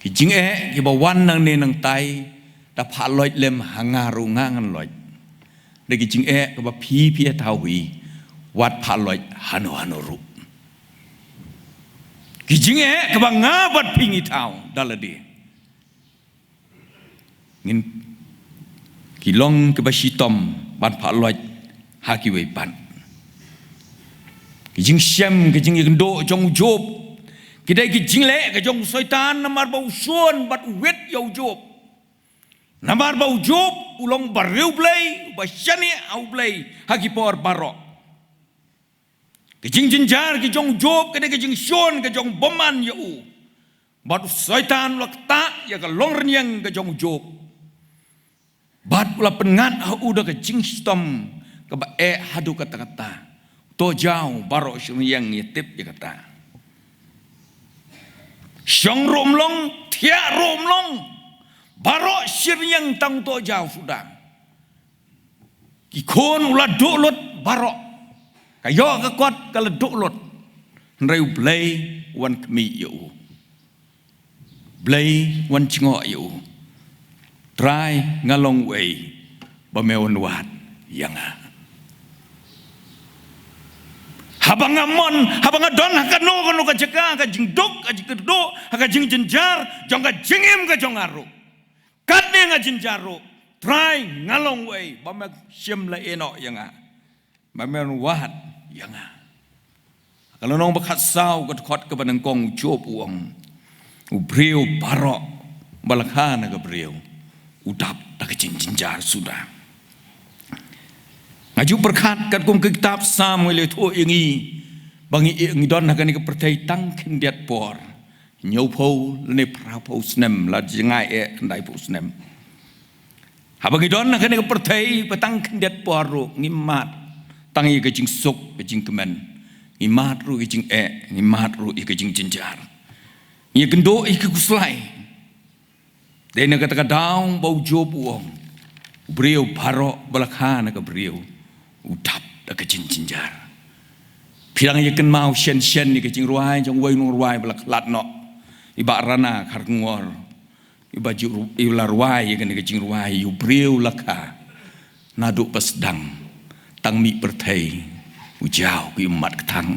ki jingeh kiba wan nangne nangtai, da phah loit lem ha nga ruh nga ngan loit. Da ki jingeh kaba phi phi ïa thaw hi, wat phah loit hano hano ruh. Ki jingeh kaba nga bad phi ngi thaw da lade, ngin, ki long kiba shitom ban phah loit ha kiwei pat. Ki jingshem, ki jingïakynduh jong u Job, ki dei ki jingleh ka jong u Soitan, namar ba u shun bad u wit ïa u Job. Namar ba u Job u long bariewblei, ba shaniah ha u Blei ha ki por baroh. Ka jingjynjar ka jong u Job ka dei ka jingshun ka jong u bymman ïa u. Bad u Soitan u la ktah ïa ka long rynïeng ka jong u Job. Bad u la pynngat ha u da ka jingshitom kaba eh haduh katta katta. To jaw baroh shi rynïeng ïa tip ïa kata. Shong ruh um long, thiah ruh um long. Baroh shi rynïeng tang to jaw suda. Ki khun u la duh lut baroh. Ka ïoh ka kot ka la duh lut. Hynrei u Blei u wan khmih ïa u. Blei u wan jngoh ïa u. Trai, nga long uei ba me wan wad ïa nga? Haba nga mon, haba nga don ha kano kano ka jaka, ka jingduk, ka jingkyrduh, ha ka jingjynjar jong ka jingim ka jong nga ruh. Katne nga jynjar ruh, Trai, nga long uei ba me shym la ïehnoh ïa nga, ba me wan wad ïa nga? Ka lynnong ba khatsaw, ka dkhot kaba nyngkong, u Job u ong, u briew baroh ba la kha na ka briew u dap da ka jingjynjar suda. Nga ju pyrkhat katkum ka kitab Salm, u la ïathuh ïa ngi ba ngi, ngi don ha kane ka pyrthei tang khyndiat por. Hynñiewphew lane phraphew snem, la jngai eh khyndaiphew snem. Haba ngi don ha kane ka pyrthei ba tang khyndiat por ruh, ngi mad tang ïa ka jingsuk, ka jingkmen. Ngi mad ruh ïa ka jingeh, ngi mad ruh ïa ka jingjynjar. Ngi ïakynduh ïa ki khuslai. Dei na kata ka daw ba u Job u ong, u briew baroh ba la kha na ka briew u dap da ka jingjynjar. Phi dang ïa kynmaw shen shen ïa ka jingrwai jong uwei u nongrwai ba la khlad noh, i Bah Rana Kharkongor, iba ju, i la rwai ïa kane ka jingrwai, ïa u briew la kha naduh ba sdang, tang mih pyrthei u jaw ki ummat kthang.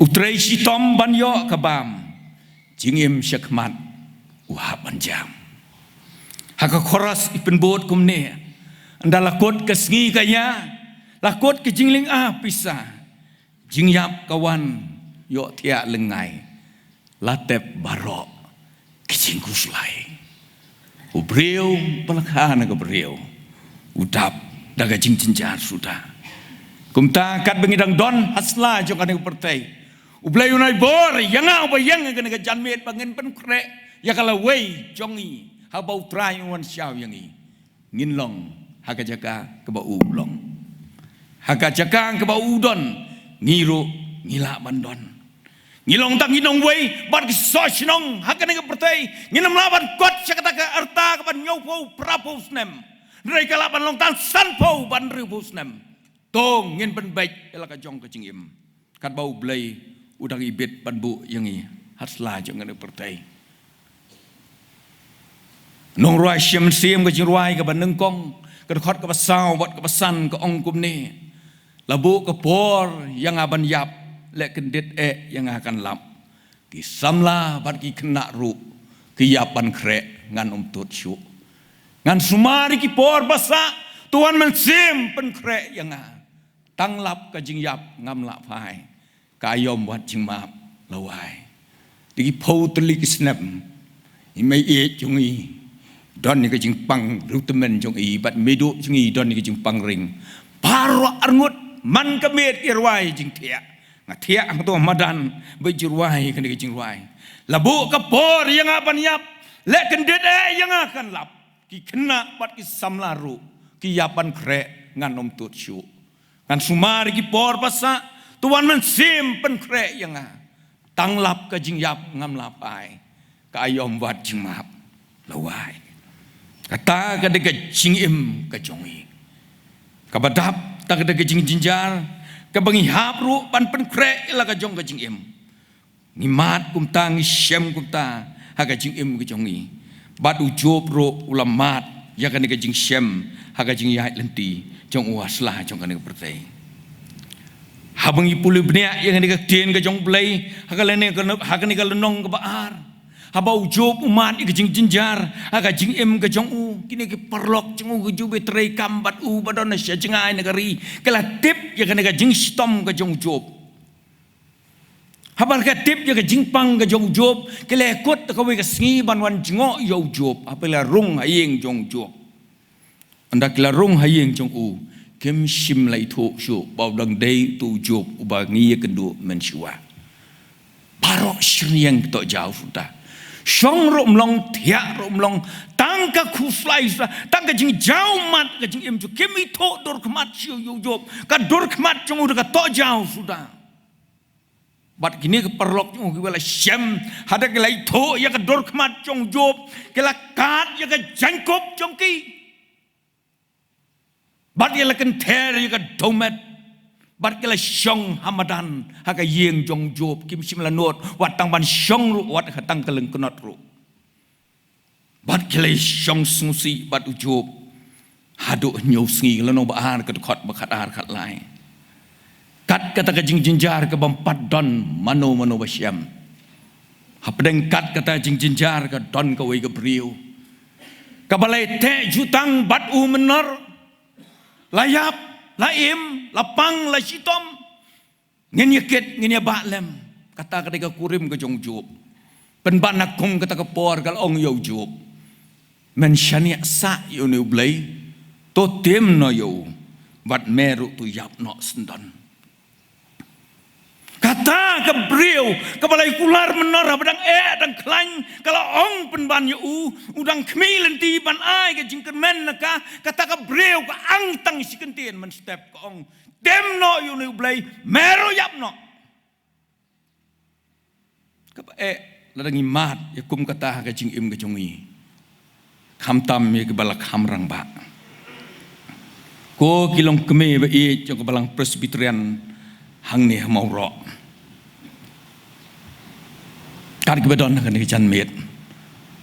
U trei shitom ban ïoh ka bam, jingim shakhmat u hap ban jam. Ha ka chorus i pynbud kumne, ynda la kut ka sngi ka ïa, la kut ka jinglynga pisa, jingïap ka wan ïoh thiah lyngngai, la tep baroh ki jingkhuslai. U briew ba la kha na ka briew u dap da ka jingjynjar suda. Kumta katba ngi dang don ha sla jong kane ka pyrthei, U Blei un ai bor ïa nga uba ïeng ha kane ka janmiet ba ngin pynkhreh ïa ka lawei jong ngi haba U Trai un wan shaw ïa ngi. Ngin long ha ka jaka kaba u long. Ha ka jaka kaba u don, ngi ruh ngi lah ban don. Ngi long tang ki nongwei bad ki soh shnong ha kane ka pyrthei. Ngin ym lah ban kot sha kata ka rta kaba hynñiewphew phraphew snem, hynrei ka lah ban long tang sanphew bad hynriewphew snem. To ngin pynbeit ïa la ka jong ka jingim, katba U Blei u dang ibit ban buh ïa ngi ha sla jong kane ka pyrthei. Nongrwai Shiv Mynsiem, ka jingrwai kaba nyngkong, ka dkhot kaba saw bad kaba san, ka ong kumne: La buh ka por ïa nga ban ïap, leh kyndit eh ïa nga kan lap. Ki samla bad ki khynnah ruh ki ïap ban khreh, ngan ym tud shuh. Ngan sumar ïa ki por ba sah, to Wan Mynsiem pynkhreh ïa nga. Tang lap ka jingïap ngam lah phai, ka aïom wat jingmap la wai. Da ki phew tylli ki snem, i mei ïeit jong i don ïa ka jingpang riewtymmen jong i, bad meiduh jong i don ïa ka jingpang ring. Baroh arngut Man ka miet ki rwai jingthiah. Nga thiah hangto ha madan ba ju rwai kane ka jingrwai. La buh ka por ïa nga ban ïap. Leh kyndit eh ïa nga kan lap. Ki khynnah bad ki samla ruh ki ïap ban khreh, ngan ym tut shuh. Ngan sumar ïa ki por ba sah. To Wan Mynsiem pynkhreh ïa nga. Tang lap ka jingïap ngam lah phai. Ka aïom wat jingmap la wai. Kata ka dei ka jingim ka jong ngi. Kaba dap tang ka dei ka jingjynjar kaba ngi hap ruh ban pynkhreh ïa la ka jong ka jingim. Ngi mad kumta, ngi shem kumta ha ka jingim ka jong ngi. Bad u Job ruh u la mad ïa kane ka jingshem ha ka jingïaid lynti jong u ha sla jong kane ka pyrthei. Haba ngi pule bniah ïa kane ka ktien ka jong U Blei ha kane ka, ha kane ka lynnong kaba ar. Haba u Job u mad ïa ka jingjynjar ha ka jingim ka jong u, kine ki paralok jong u, ka ju ba trei kam bad u, ba don sha jngai na ka ri, ki la tip ïa kane ka jingshitom ka jong u Job. Haba ki la tip ïa ka jingpang ka jong u Job, ki la kut da kawei ka sngi ban wan jngoh ïa u Job haba la rung ha ïing jong u Job. Ynda ki la rung ha ïing jong u, kim shym la ithuh shuh ba u dang dei uto u Job uba ngi ïakynduh mynshuwa. Baroh shyrñiang ki tohjaw suda. Shong ruh ym long, thiah ruh ym long, tang ka khuslai suda, tang ka jingjaw mat ka jingim jong u. Kim ithuh dur khmat shuh ïa u Job, ka dur khmat jong u da ka tohjaw suda. Bad kine ki paralok jong u kiba la shem, haba ki la ithuh ïa ka dur khmat jong u Job, ki la kad ïa ka jaiñkup jong ki. Bad ki la kynther ïa ka dewmet. Bad ki la shong ha madan ha ka ïing jong u Job, kim shym la nud wat tang ban shong ruh, wat ha tang ka lyngknot ruh. Bad ki la shong sngewsih bad u Job haduh hynñiew sngi. Lynnong ba ar, ka dkhot ba khatar khatlai. Kat kata ka jingjynjar kaba ym pat don mano mano ba shem. Hapdeng kat kata jingjynjar ka don kawei ka briew kaba la ïateh jutang bad u mynnor. La ïap, la im, la pang, la shitom. Ngin ïa kit, ngin ïa bah lem. Kata ka dei ka kurim ka jong u Job. Pynban na kum kata ka por ka la ong ïa u Job, men shaniah sah ïa une U Blei, to tim noh ïa u, bad me ruh to ïap noh syndon. Kata ka briew kaba la ïa kular mynnor haba dang eh dang khlaiñ, ka la ong pynban ïa u, u dang khmih lynti ban ai ka jingkyrmen na ka. Kata ka briew ka ang tang shi kyntien mynstep, ka ong, tim noh ïa une U Blei, me ruh ïap noh. Kaba eh, lada ngi mad ïa kum kata ha ka jingim ka jong ngi, khamtam ïa kiba la kham rangbah. Ko ki longkmie ba ïeit jong ka Balang Presbyterian hangne ha Mawroh, kat kiba don ha kane ka janmiet,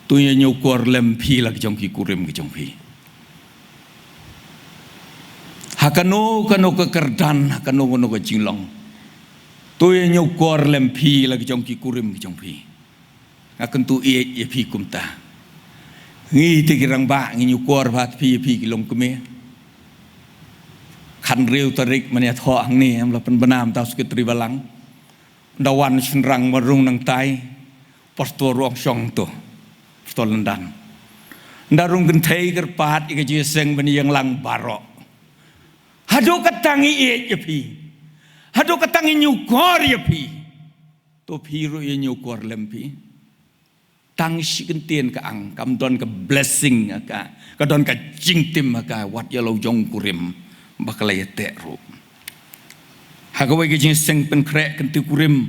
to ïa ñiewkor lem phi la ka jong ki kurim ka jong phi. Ha kano kano ka kyrdan, ha kano kano ka jinglong, to ïa ñiewkor lem phi la ka jong ki kurim ka jong phi. Nga kyntu ïeit ïa phi kumta. Ngi te ki rangbah ngi ñiewkor bha phi, ïa phi ki longkmie. Khathynriew tarik mynta thoh hangne, ym lah pynbna mynta u Secretary Balang. Ynda wan shynrang ba rung nangtai, Pastor ruh shong to, Pastor Lyndan. Ynda rung kynthei kyrpad ïa ka jingseng ban ïeng lang baroh. Haduh katta ngi ïeit ïa phi. Haduh katta ngi ñiewkor ïa phi. To phi ruh ïa ñiewkor lem phi. Tang shi kyntien ka ang, kam don ka blessing ha ka, ka don ka jingtim ha ka, wat ïa la u jong u kurim ba ka la ïateh ruh. Ha kawei ka jingseng pynkhreh kyntiew kurim,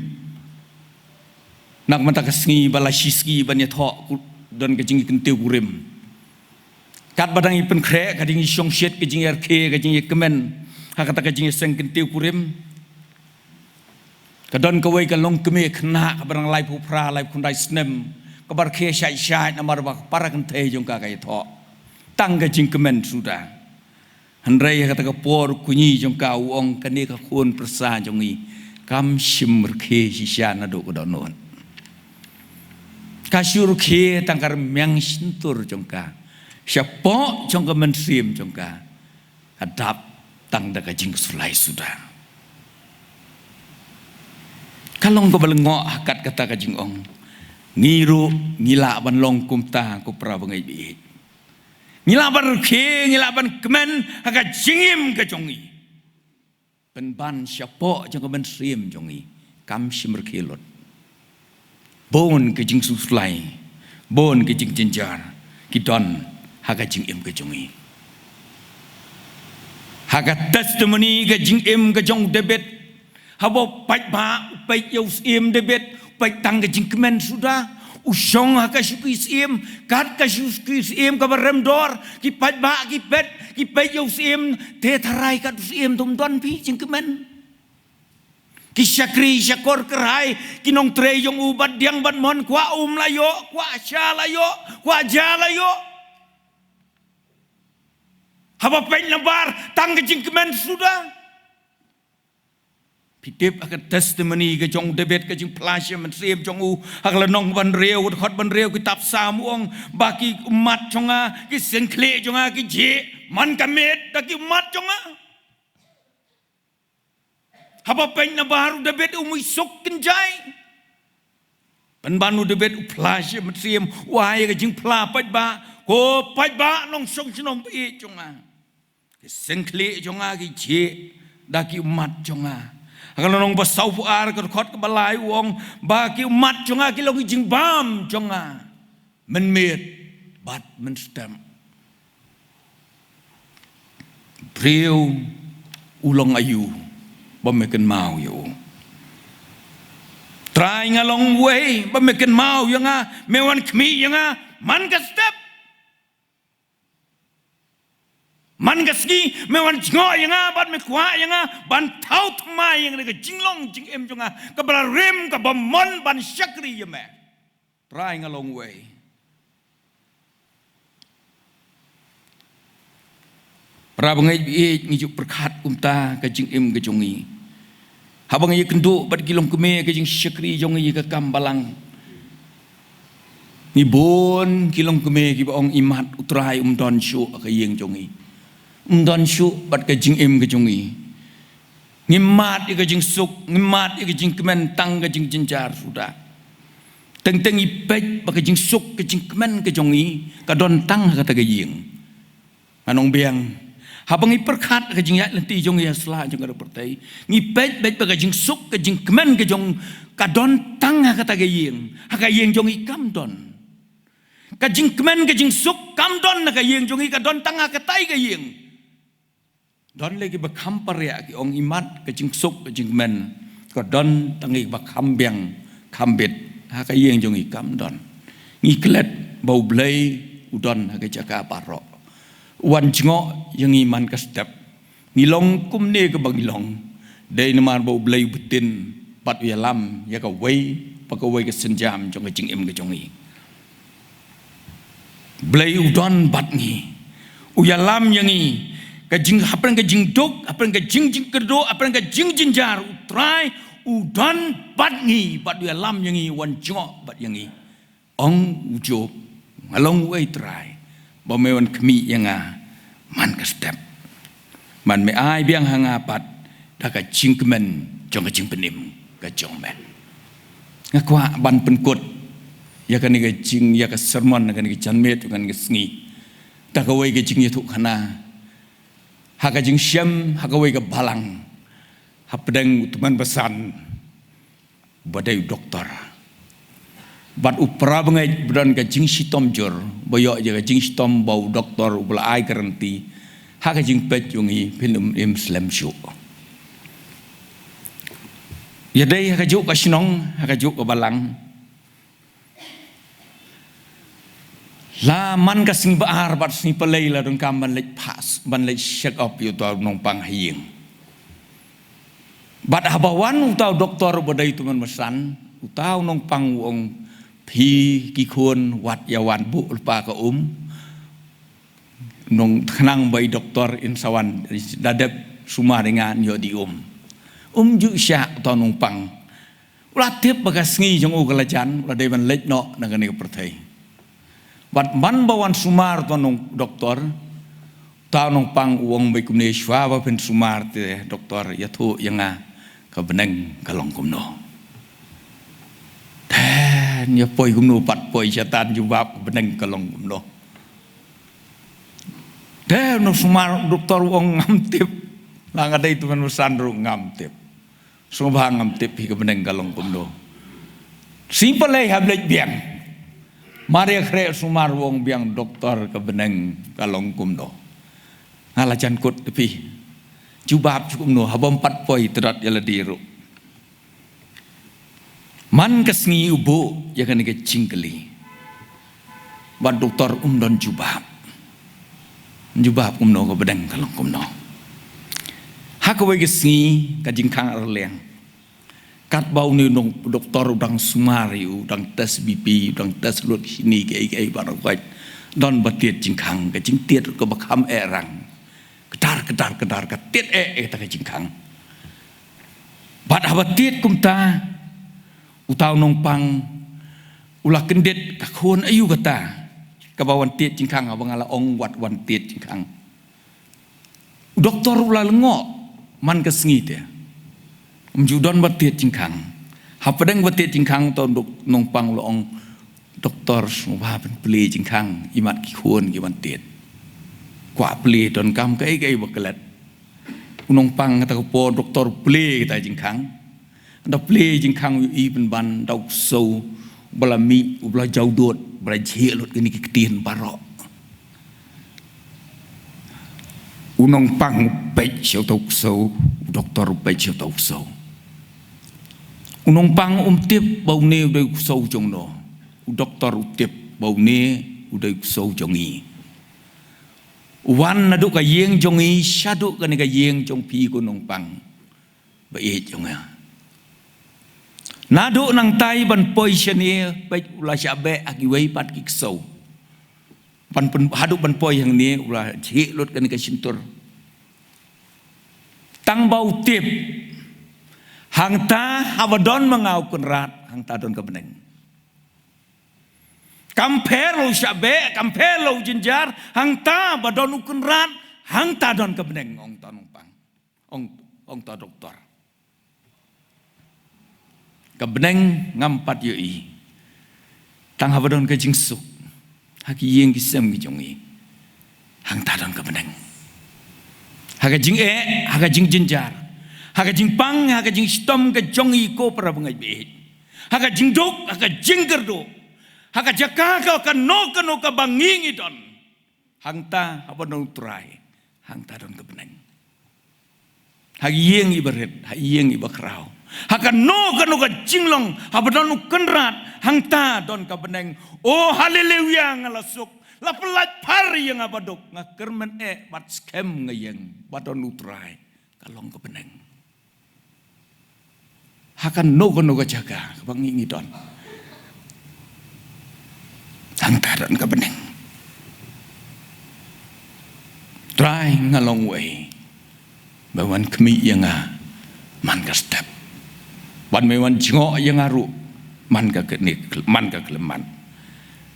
na ka bynta ka sngi ba la shisngi ban ïathoh, don ka jingkyntiew kurim. Katba dang ïa pynkhreh, ka dang ïa shongshit, ka jingïarkhie, ka jingïakmen ha kata ka jingseng kyntiew kurim, ka don kawei ka longkmie khynnah kaba dang laiphew phra, laiphew khyndai snem, kaba rkhie shait shait namar ba ka para kynthei jong ka ka ïathoh. Tang ka jingkmen suda. Hynrei ha kata ka por u kñi jong ka u ong, kane ka khun pyrsa jong ngi kam shym rkhie shisha naduh ka dohnud. Ka shu rkhie tang ka rmiang shyntur jong ka shapoh jong ka mynsiem jong ka. Ka dap tang da ka jingsulai suda. Ka long kaba lyngngoh ha kat kata ka jingong. Ngi ruh ngi lah ban long kumta, ko para bangeit ba ïeit. Ngi lah ban rkhie, ngi lah ban kmen ha ka jingim ka jong ngi. Pynban shapoh jong ka mynsiem jong ngi kam shym rkhie lut. Bun ki jingsuslai, bun ki jingjynjar ki don ha ka jingim ka jong ngi. Ha ka testimony ka jingim ka jong u David, haba u paidbah u peit ïa u syiem David, u peit tang ka jingkmen suda. U shong ha ka shuki syiem, kat ka shuki syiem kaba rem dor, ki paidbah ki peit, ki peit ïa u syiem, te tharai kat u syiem te um don phi jingkmen. Ki shakri shakor kyrhai, ki nongtrei jong u bad diang bad mon, kwah um la ïoh, kwah sha la ïoh, kwah ja la ïoh. Haba peit nabar tang ka jingkmen suda. Phi tip ha ka testimony ka jong u David, ka jingphla sha mynsiem jong u, ha ka lynnong ba hynriew, dkhot ba hynriew, kitab Salm u ong, ba ki ummat jong nga, ki syngkhlieh jong nga ki jhieh man ka miet da ki ummat jong nga. Haba peit nabar u David um ai suk kynjai. Pynban u David u phla sha mynsiem, u ai ka jingphla paidbah, ko paidbah nongshong shnong ba ïeit jong nga. Ki syngkhlieh jong nga ki jhieh da ki ummat jong nga. Ha ka lynnong ba sawphew ar, ka dkhot kaba lai u ong, ba ki ummat jong nga ki long ki jingbam jong nga mynmiet bad mynstep. Briew u long aïu ba me kynmaw ïa u? Trai, nga long uwei ba me kynmaw ïa nga, me wan khmih ïa nga man ka step. Man ka sngi me wan jngoh ïa nga bad me kwah ïa nga ban thaw thymmai ïa nga da ka jinglong jingim jong nga kaba la rim, kaba mon ban shakri ïa me. Trai, nga long uwei. Para bangeit ba ïeit, ngi ju pyrkhat kumta ka jingim ka jong ngi. Haba ngi ïakynduh bad ki longkmie ka jingshakri jong ngi ka kam balang, ngi bun ki longkmie kiba ong, imat u Trai um don shuh ha ka ïing jong ngi, um don shuh bad ka jingim ka jong ngi. Ngi mad ïa ka jingsuk, ngi mad ïa ka jingkmen, tang ka jingjynjar suda. Teng teng ngi peit ba ka jingsuk, ka jingkmen ka jong ngi ka don tang ha kata ka ïing. Ngan ong biang, haba ngi pyrkhat ka jingïaid lynti jong ngi ha sla jong ka pyrthei, ngi peit, peit ba ka jingsuk, ka jingkmen ka jong, ka don tang ha kata ka ïing. Ha ka ïing jong ngi kam don. Ka jingkmen ka jingsuk kam don ha ka ïing jong ngi, ka don tang ha katai ka ïing. Don lei kiba kham pariah, ki ong imat ka jingsuk ka jingkmen ka don tang ïa kiba kham biang kham bit. Ha ka ïing jong ngi kam don. Ngi klet ba U Blei u don ha ka jaka baroh, u wan jngoh ïa ngi man ka step. Ngi long kumne kaba ngi long, dei namar ba U Blei u btin bad u ïalam ïa kawei pa kawei ka sienjam jong ka jingim ka jong ngi. Blei u don bad ngi, u ïalam ïa ngi. Ka jing, hapdeng ka jingduk, hapdeng ka jingjingkyrduh, hapdeng ka jingjynjar, U Trai u don bad ngi bad u ïalam ïa ngi, wan jngoh bad ïa ngi. Ong u Job, nga long uei Trai ba me wan khmih ïa nga man ka step? Man me ai biang ha nga pat da ka jingkmen jong ka jingpynim ka jong me. Nga kwah ban pynkut ïa kane ka jing, ïa ka sermon, ïa kane ka janmiet, ïa kane ka sngi, da kawei ka jingïathuhkhana ha ka jingshem ha kawei ka balang hapdeng u tymmen basan ba dei u doktor. Bad u para bangeit ba don ka jingshitom jur, ba ïoh ïa ka jingshitom ba u doktor uba la ai guarantee, ha ka jingpeit jong ngi phin ym im slem shuh. Ïadei ha kajuh ka shnong, ha kajuh ka balang, la man ka sngi ba ar bad sngi palei la donkam ban leit phah, ban leit check up ïa uta u nongpang ha ïing. Bad haba wan uta u doktor uba dei u tymmen basan, uta u nongpang u ong, phi ki khun wat ïa wan buh lypa ka um. Nong, khnang ba i doktor in sa wan, da dep sumar ïa nga, ïoh dei um. Um ju shah uta u nongpang. U la tip ba ka sngi jong u ka la jan, u la dei ban leit noh na kane ka pyrthei. Bad man ba wan sumar uta u nong doktor, uta u nongpang u ong beit kumne, shuwa ba phin sumar te doktor, ïathuh ïa nga ka bneng ka long kumno. Te ïa poi kumno pat poi, shatan jubab, ka bneng ka long kumno. Te u nongsumar doktor u ong, ngam tip. La nga dei tu man u san ruh ngam tip. Sngewbha ngam tip hi ka bneng ka long kumno. Simple hap leit biang. Mar ïa khreh sumar wong biang doktor ka bneng ka long kumno. Nga la jan kut te phi. Jubab ju kumno haba ym pat poi tyrot ïa lade ruh. Man ka sngi u buh ïa kane ka jingkylli. Bad doktor um don jubab. Jubab kumno ka bneng ka long kumno. Ha kawei ka sngi ka jingkhang ar liang. Katba une u nong doktor u dang sumar ïa u, u dang test B P, u dang test lut shini kaei kaei baroh. Don ba tied jingkhang, ka jingtied kaba kham eh rang. Kdar kdar kdar ka tied eh eh ta ka jingkhang. Bad haba tied kumta, uta u nongpang u la kyndit, ka khun aïu kata kaba wan tied jingkhang, haba nga la ong wat wan tied jingkhang. U doktor u la lyngngoh man ka sngi te. Ym ju don ba tied jingkhang. Hapdeng ba tied jingkhang uta u nongpang u la ong, "Doktor, sngewbha pynplie jingkhang, imat ki khun ki wan tied." Kwah plie, donkam kaei kaei ba klet. U nongpang kata ka por doktor plie kata jingkhang. Da plie jingkhang u ïohi pynban da u ksew uba la mih, uba la jaw dud, uba la jhieh lut kine ki ktien baroh. U nongpang u peit sha uta u ksew, u doktor u peit sha uta u ksew. U nongpang um tip ba une u dei u ksew jong no. U doktor u tip ba une u dei u ksew jong ngi. Wan naduh ka ïing jong ngi shaduh kane ka ïing jong phi ko nongpang ba ïeit jong nga. Naduh nangtai ban poi shane, peit u la shah beh ha kiwei pat ki ksew. Ban pyn-, haduh ban poi hangne u la jhieh lut kane ka shyntur. Tang ba u tip, hangta haba don ma nga u kynrad, hangta don ka bneng. Kam pher u shah beh, kam pher u jynjar, hangta ba don u kynrad, hangta don ka bneng, ong ta nongpang. Ong, ong ta doktor. Ka bneng ngam pat ïohi. Tang haba don ka jingsuk ha ki ïing ki sem ki jong ngi, hangta don ka bneng. Ha ka jingeh, ha ka jingjynjar, ha ka jingpang, ha ka jingshitom ka jong ngi ko para bangeit baieit. Ha ka jingduk, ha ka jingkyrduh, ha ka jaka ka, kano kano kaba ngi ngi don. Hangta haba don u Trai, hangta don ka bneng. Ha ïing iba rit, ha ïing iba khraw, ha kano kano ka jinglong haba don u kynrad, hangta don ka bneng. O haleluya, nga la suk, la pyllait phar ïa nga baduk, nga kyrmen eh bad skhem nga ïeng ba don u Trai. Ka long ka bneng. Ha kano kano ka jaka kaba ngi ngi don, hangta don ka bneng. Trai, nga long uei ba wan khmih ïa nga man ka step, bad me wan jngoh ïa nga ruh man ka kane, man ka khlem man.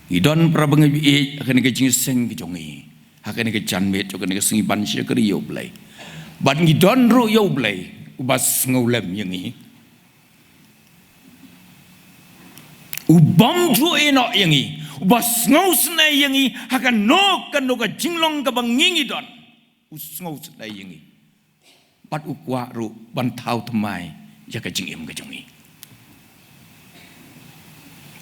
Ngi don para bangeit baieit ha kane ka jingïaseng ka jong ngi. Ha kane ka janmiet jong kane ka sngi ban shakri ïa U Blei. Bad ngi don ruh ïa U Blei uba sngewlem ïa ngi, ubym ju ïehnoh ïa ngi, uba sngewsynei ïa ngi ha kano kano ka jinglong kaba ngi ngi don. U sngewsynei ïa ngi. Bad u kwah ruh ban thaw thymmai ïa ka jingim ka jong ngi.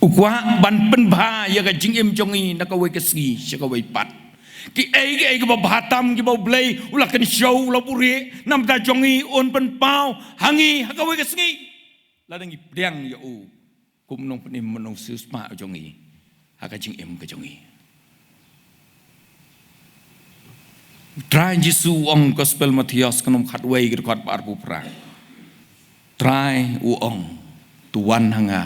U kwah ban pynbha ïa ka jingim jong ngi na kawei ka sngi sha kawei pat. Kiei kiei kiba bha tam kiba U Blei u la kynshew, u la buhrieh na bynta jong ngi, un pynpaw ha ngi ha kawei ka sngi. Lada ngi pdiang ïa u kum u nongpynim, u nongsiewspah jong ngi ha ka jingim ka jong ngi. U Trai Jisu u ong, Gospel Mathaios ka lynnong khatwei ka dkhot ba arphew phra. Trai u ong, "To wan ha nga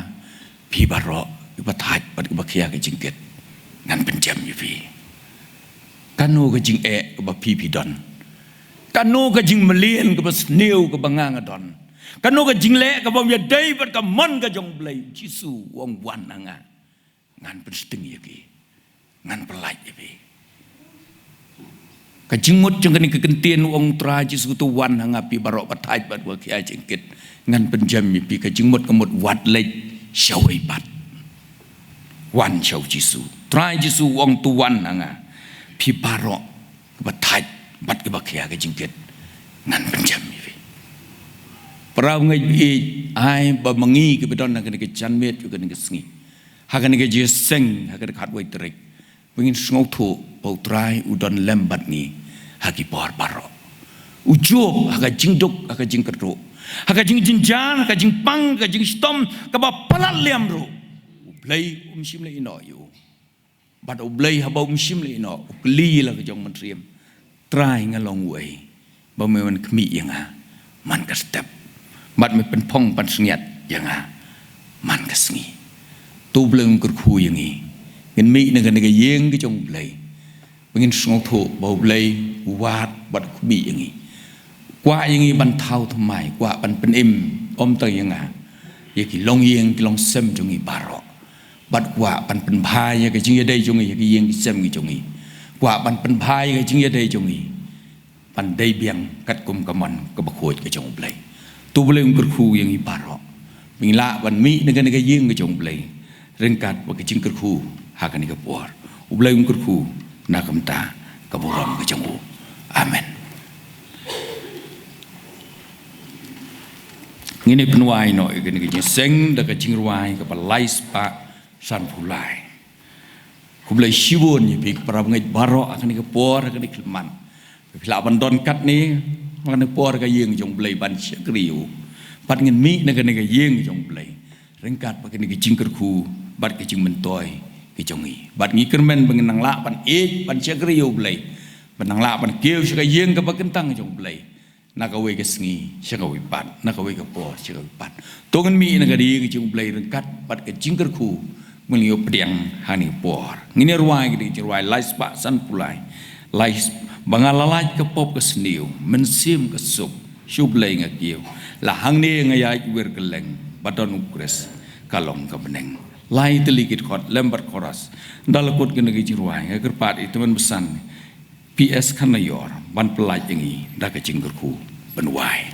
phi baroh kiba thait bad kiba khia ka jingkit, ngan pynjem ïa phi." Kano ka jingeh kaba phi phi don? Kano ka jingmlien kaba sniew kaba nga nga don? Kano ka jingleh kaba ym ïadei bad ka mon ka jong U Blei? Jisu u ong, "Wan ha nga, ngan pynsting ïa ki, ngan pyllait ïa phi." Ka jingmut jong kane ka kyntien u ong Trai Jisu, "To wan ha nga phi baroh ba thait bad ba khia jingkit, ngan pynjem ïa phi." Ka jingmut ka mut wat leit shawei pat. Wan sha u Jisu. Trai Jisu u ong, "To wan ha nga phi baroh ba thait bad ba khia ka jingkit, ngan pynjem ïa phi. Para bangeit, ai ba ma ngi kiba don ha kane ka janmiet, ha kane ka sngi, ha kane ka jingïaseng, ha kane ka khatwei tarik, ba ngin sngewthuh ba U Trai u don lem bad ngi ha ki por baroh. U jop ha ka jingduk, ha ka jingkyrduh, ha ka jingjynjar, ha ka jingpang, ha ka jingshitom, kaba palat liam ruh, U Blei um shym la ïehnoh ïa u. Bad U Blei haba um shym la ïehnoh, u kylli ïa la ka jong u mynsiem: Trai, nga long uei ba me wan khmih ïa nga man ka step, bad me pynphong pansngiat ïa nga man ka sngi? To U Blei un kyrkhu ïa ngi. Ngin mih na kane ka ïing ka jong U Blei, ba ngin sngewthuh ba U Blei u wad bad u khmih ïa ngi. Kwah ïa ngi ban thaw thymmai, kwah ban pynim, ym tang ïa nga, ïa ki longïing ki longsem jong ngi baroh. Bad kwah ban pynbha ïa ka jingïadei jong ngi ïa ki ïing ki sem ki jong ngi. Kwah ban pynbha ïa ka jingïadei jong ngi ban dei biang katkum ka mon kaba khuid ka jong U Blei. To U Blei un kyrkhu ïa ngi baroh, ba ngin lah ban mih na kane ka ïing ka jong U Blei ryngkat bad ka jingkyrkhu ha kane ka por. U Blei un kyrkhu na ka bynta ka burom ka jong u. Amen. Ngin ïa pynwai noh ïa kane ka jingïaseng da ka jingrwai kaba lai spah sanphew lai. Khublei shibun ïa phi ki para bangeit baroh ha kane ka por, ha kane ka khyllipmat, ba phi lah ban don katne ha kane ka por ha ka ïing jong U Blei ban shakri ïa u. Bad ngin mih na kane ka ïing jong U Blei ryngkat bad kane ka jingkyrkhu bad ka jingmyntoi ka jong ngi. Bad ngi kyrmen ba ngin nang lah ban ïeit ban shakri ïa U Blei, ban nang lah ban kiew sha ka ïing kaba kyntang jong U Blei, na kawei ka sngi sha kawei pat, na kawei ka por sha kawei pat. To ngin mih na ka ïing jong U Blei ryngkat bad ka jingkyrkhu ba ngin ïoh pdiang ha kane ka por. Ngin ïa rwai ka dei ka jingrwai lai spah sanphew lai. Lai sp-, ba nga la lait ka pop ka sniew, mynsiem ka suk, sha U Blei nga kiew. La hangne nga ïaid wir kylleng, ba don U Khrist ka long ka bneng. Lai tylli ki dkhot lem bad chorus. Ynda la kut kane ka jingrwai, nga kyrpad ïa i tymmen basan P S Khanaior ban pyllait ïa ngi da ka jingkyrkhu ban wai.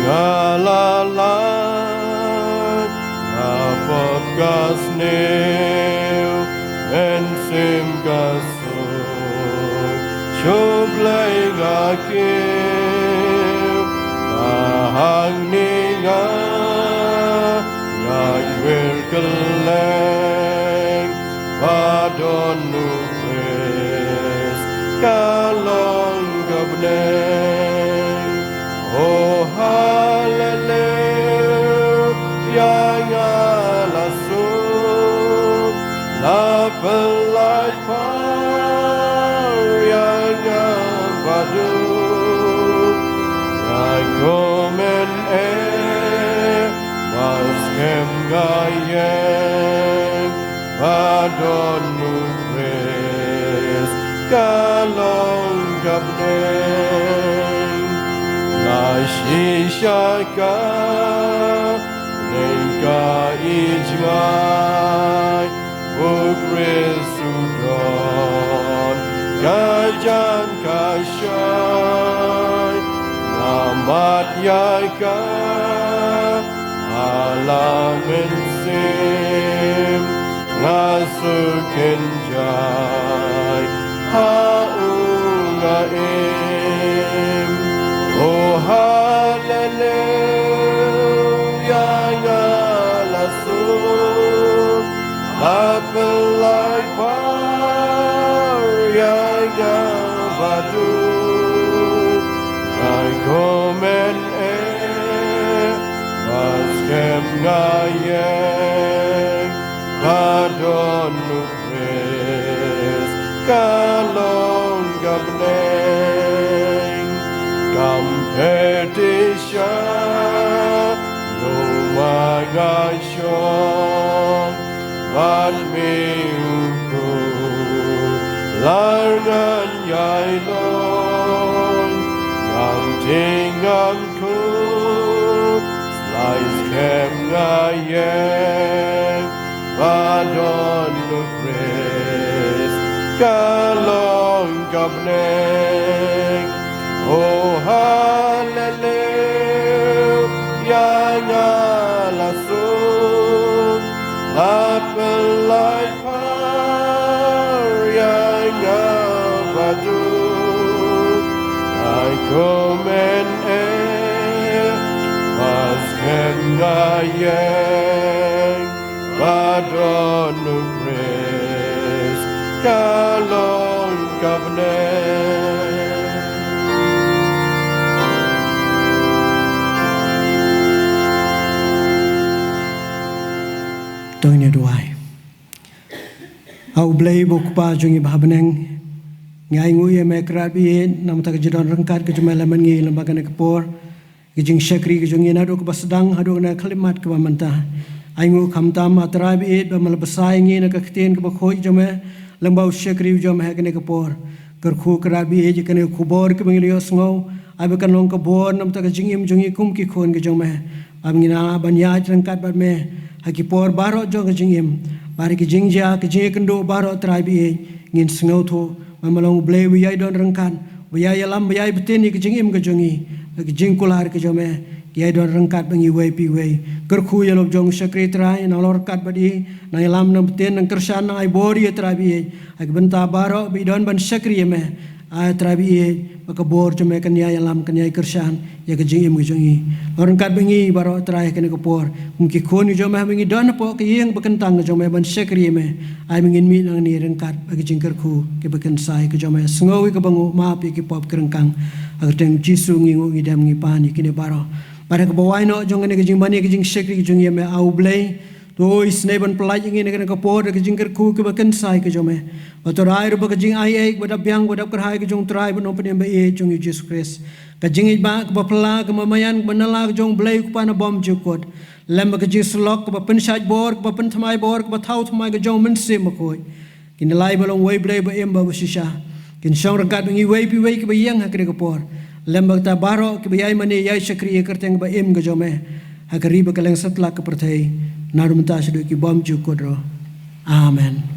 Nga la lait na pop ka sniew, mynsiem ka suk, sha U Blei nga kiew. La hangne nga ïaid wir kylleng, ba don U Khrist ka long ka bneng. Oh, haleluya, nga la suk, la pyllait pharïa nga baduk. Nga kmen eh, ba skhem nga ïeng, ba don U Khrist ka long ka bneng. La shisha ka bneng ka ïeit, U Khrist u don ka jan ka shai. Nga mad ïa ka ha la mynsiem, nga suk kynjai ha u nga im. Oh, haleluya, nga la suk, la pyllait pharïa nga baduk. Nga kmen eh, ba skhem nga ïeng, ba don U Khrist ka long ka bneng. Kam pher te sha lum ma nga shong, bad me u kular ngan ïai long. Ngam tieng ngam khup, shlei skhem nga ïeng, ba don U Khrist ka long neng. Oh, haleluya, nga la suk, la pynlait phar ïa nga baduk. Ai kmen e, ba skhem nga ïeng, ba don U Khrist ka long ka bneng. To ngin ïa duwai. A U Blei ba U Kpa jong ngi ba ha bneng, ngi ainguh ïa me Kynrad baieit namar ka jingdon ryngkat ka jong me lem bad ngi lyngba kane ka por. Ka jingshakri ka jong ngi naduh kaba sdang haduh na ka khyllipmat kaba mynta. Ainguh khamtam A Trai baieit ba me la bsa ïa ngi na ka ktien kaba khuid jong me lyngba u shakri u jong me ha kane ka por. Kyrkhu Kynrad baieit ïa kane ka khubor kaba ngi la ïohsngew, ai ba kan long ka bor namar ka jingim jong ngi kum ki khun ka jong me. Ba ngin lah ban ïaid ryngkat bad me ha ki por baroh jong ka jingim. Bad ha ki jingjia, ki jingïakynduh baroh Trai baieit, ngin sngewthuh ba me long U Blei uba ïai don ryngkat, uba ïai ïalam, uba ïai btin ïa ka jingim ka jong ngi, ha ka jingkular ka jong me, ki ïai don ryngkat bad ngi iwei pa iwei. Kyrkhu ïa la u jong u shakri Trai, nang long ryngkat bad i, nang ïalam, nang btin, nang kyrshan, nang ai bor ïa i Trai baieit, ha ki bynta baroh ba i don ban shakri ïa me. Ai Trai baieit, ba ka bor jong me kan ïai ïalam, kan ïai kyrshan ïa ka jingim ka jong ngi. Long ryngkat bad ngi baroh Trai ha kane ka por. Kum ki khun ka jong me, haba ngi don hapoh ka ïing ba kyntang ka jong me ban shakri ïa me, ai ba ngin mih nangne ryngkat bad ka jingkyrkhu kaba kynsai ka jong me. Sngew ïa ka banguh, map ïa ki pop ki ryngkang. Ha ka kyrteng U Jisu ngi nguh, ngi dem, ngi pan ïa kine baroh. Bad ha kaba wai noh jong kane ka jingmane, ka jingshakri ka jong ngi, ïa me A U Blei, to isynei ban pyllait ïa ngi na kane ka por da ka jingkyrkhu kaba kynsai ka jong me. Bad to rai ruh ba ka jingaiei, ba dap biang, ba dap kyrhai ka jong U Trai bad Nongpynim baieit jong ngi U Jisu Khrist, ka jingïeit ba kaba phylla, kaba maïan, kaba nylla ka jong U Blei U Kpa na bymjukut, lem bad ka jingsyllok kaba pynshait bor, kaba pynthymmai bor, kaba thaw thymmai ka jong U Mynsiem Bakhuid, kin ïalai ban long uwei Blei ba im bad ba shisha. Kin shong ryngkat bad ngi iwei pa iwei kiba ïeng ha kane ka por, lem bad kita baroh kiba ïai mane ïai shakri ïa ka kyrteng ba im ka jong me, ha ka ri bad ka lyngsatlak ka pyrthei, naduh mynta shaduh ki bymjukut ruh. Amen.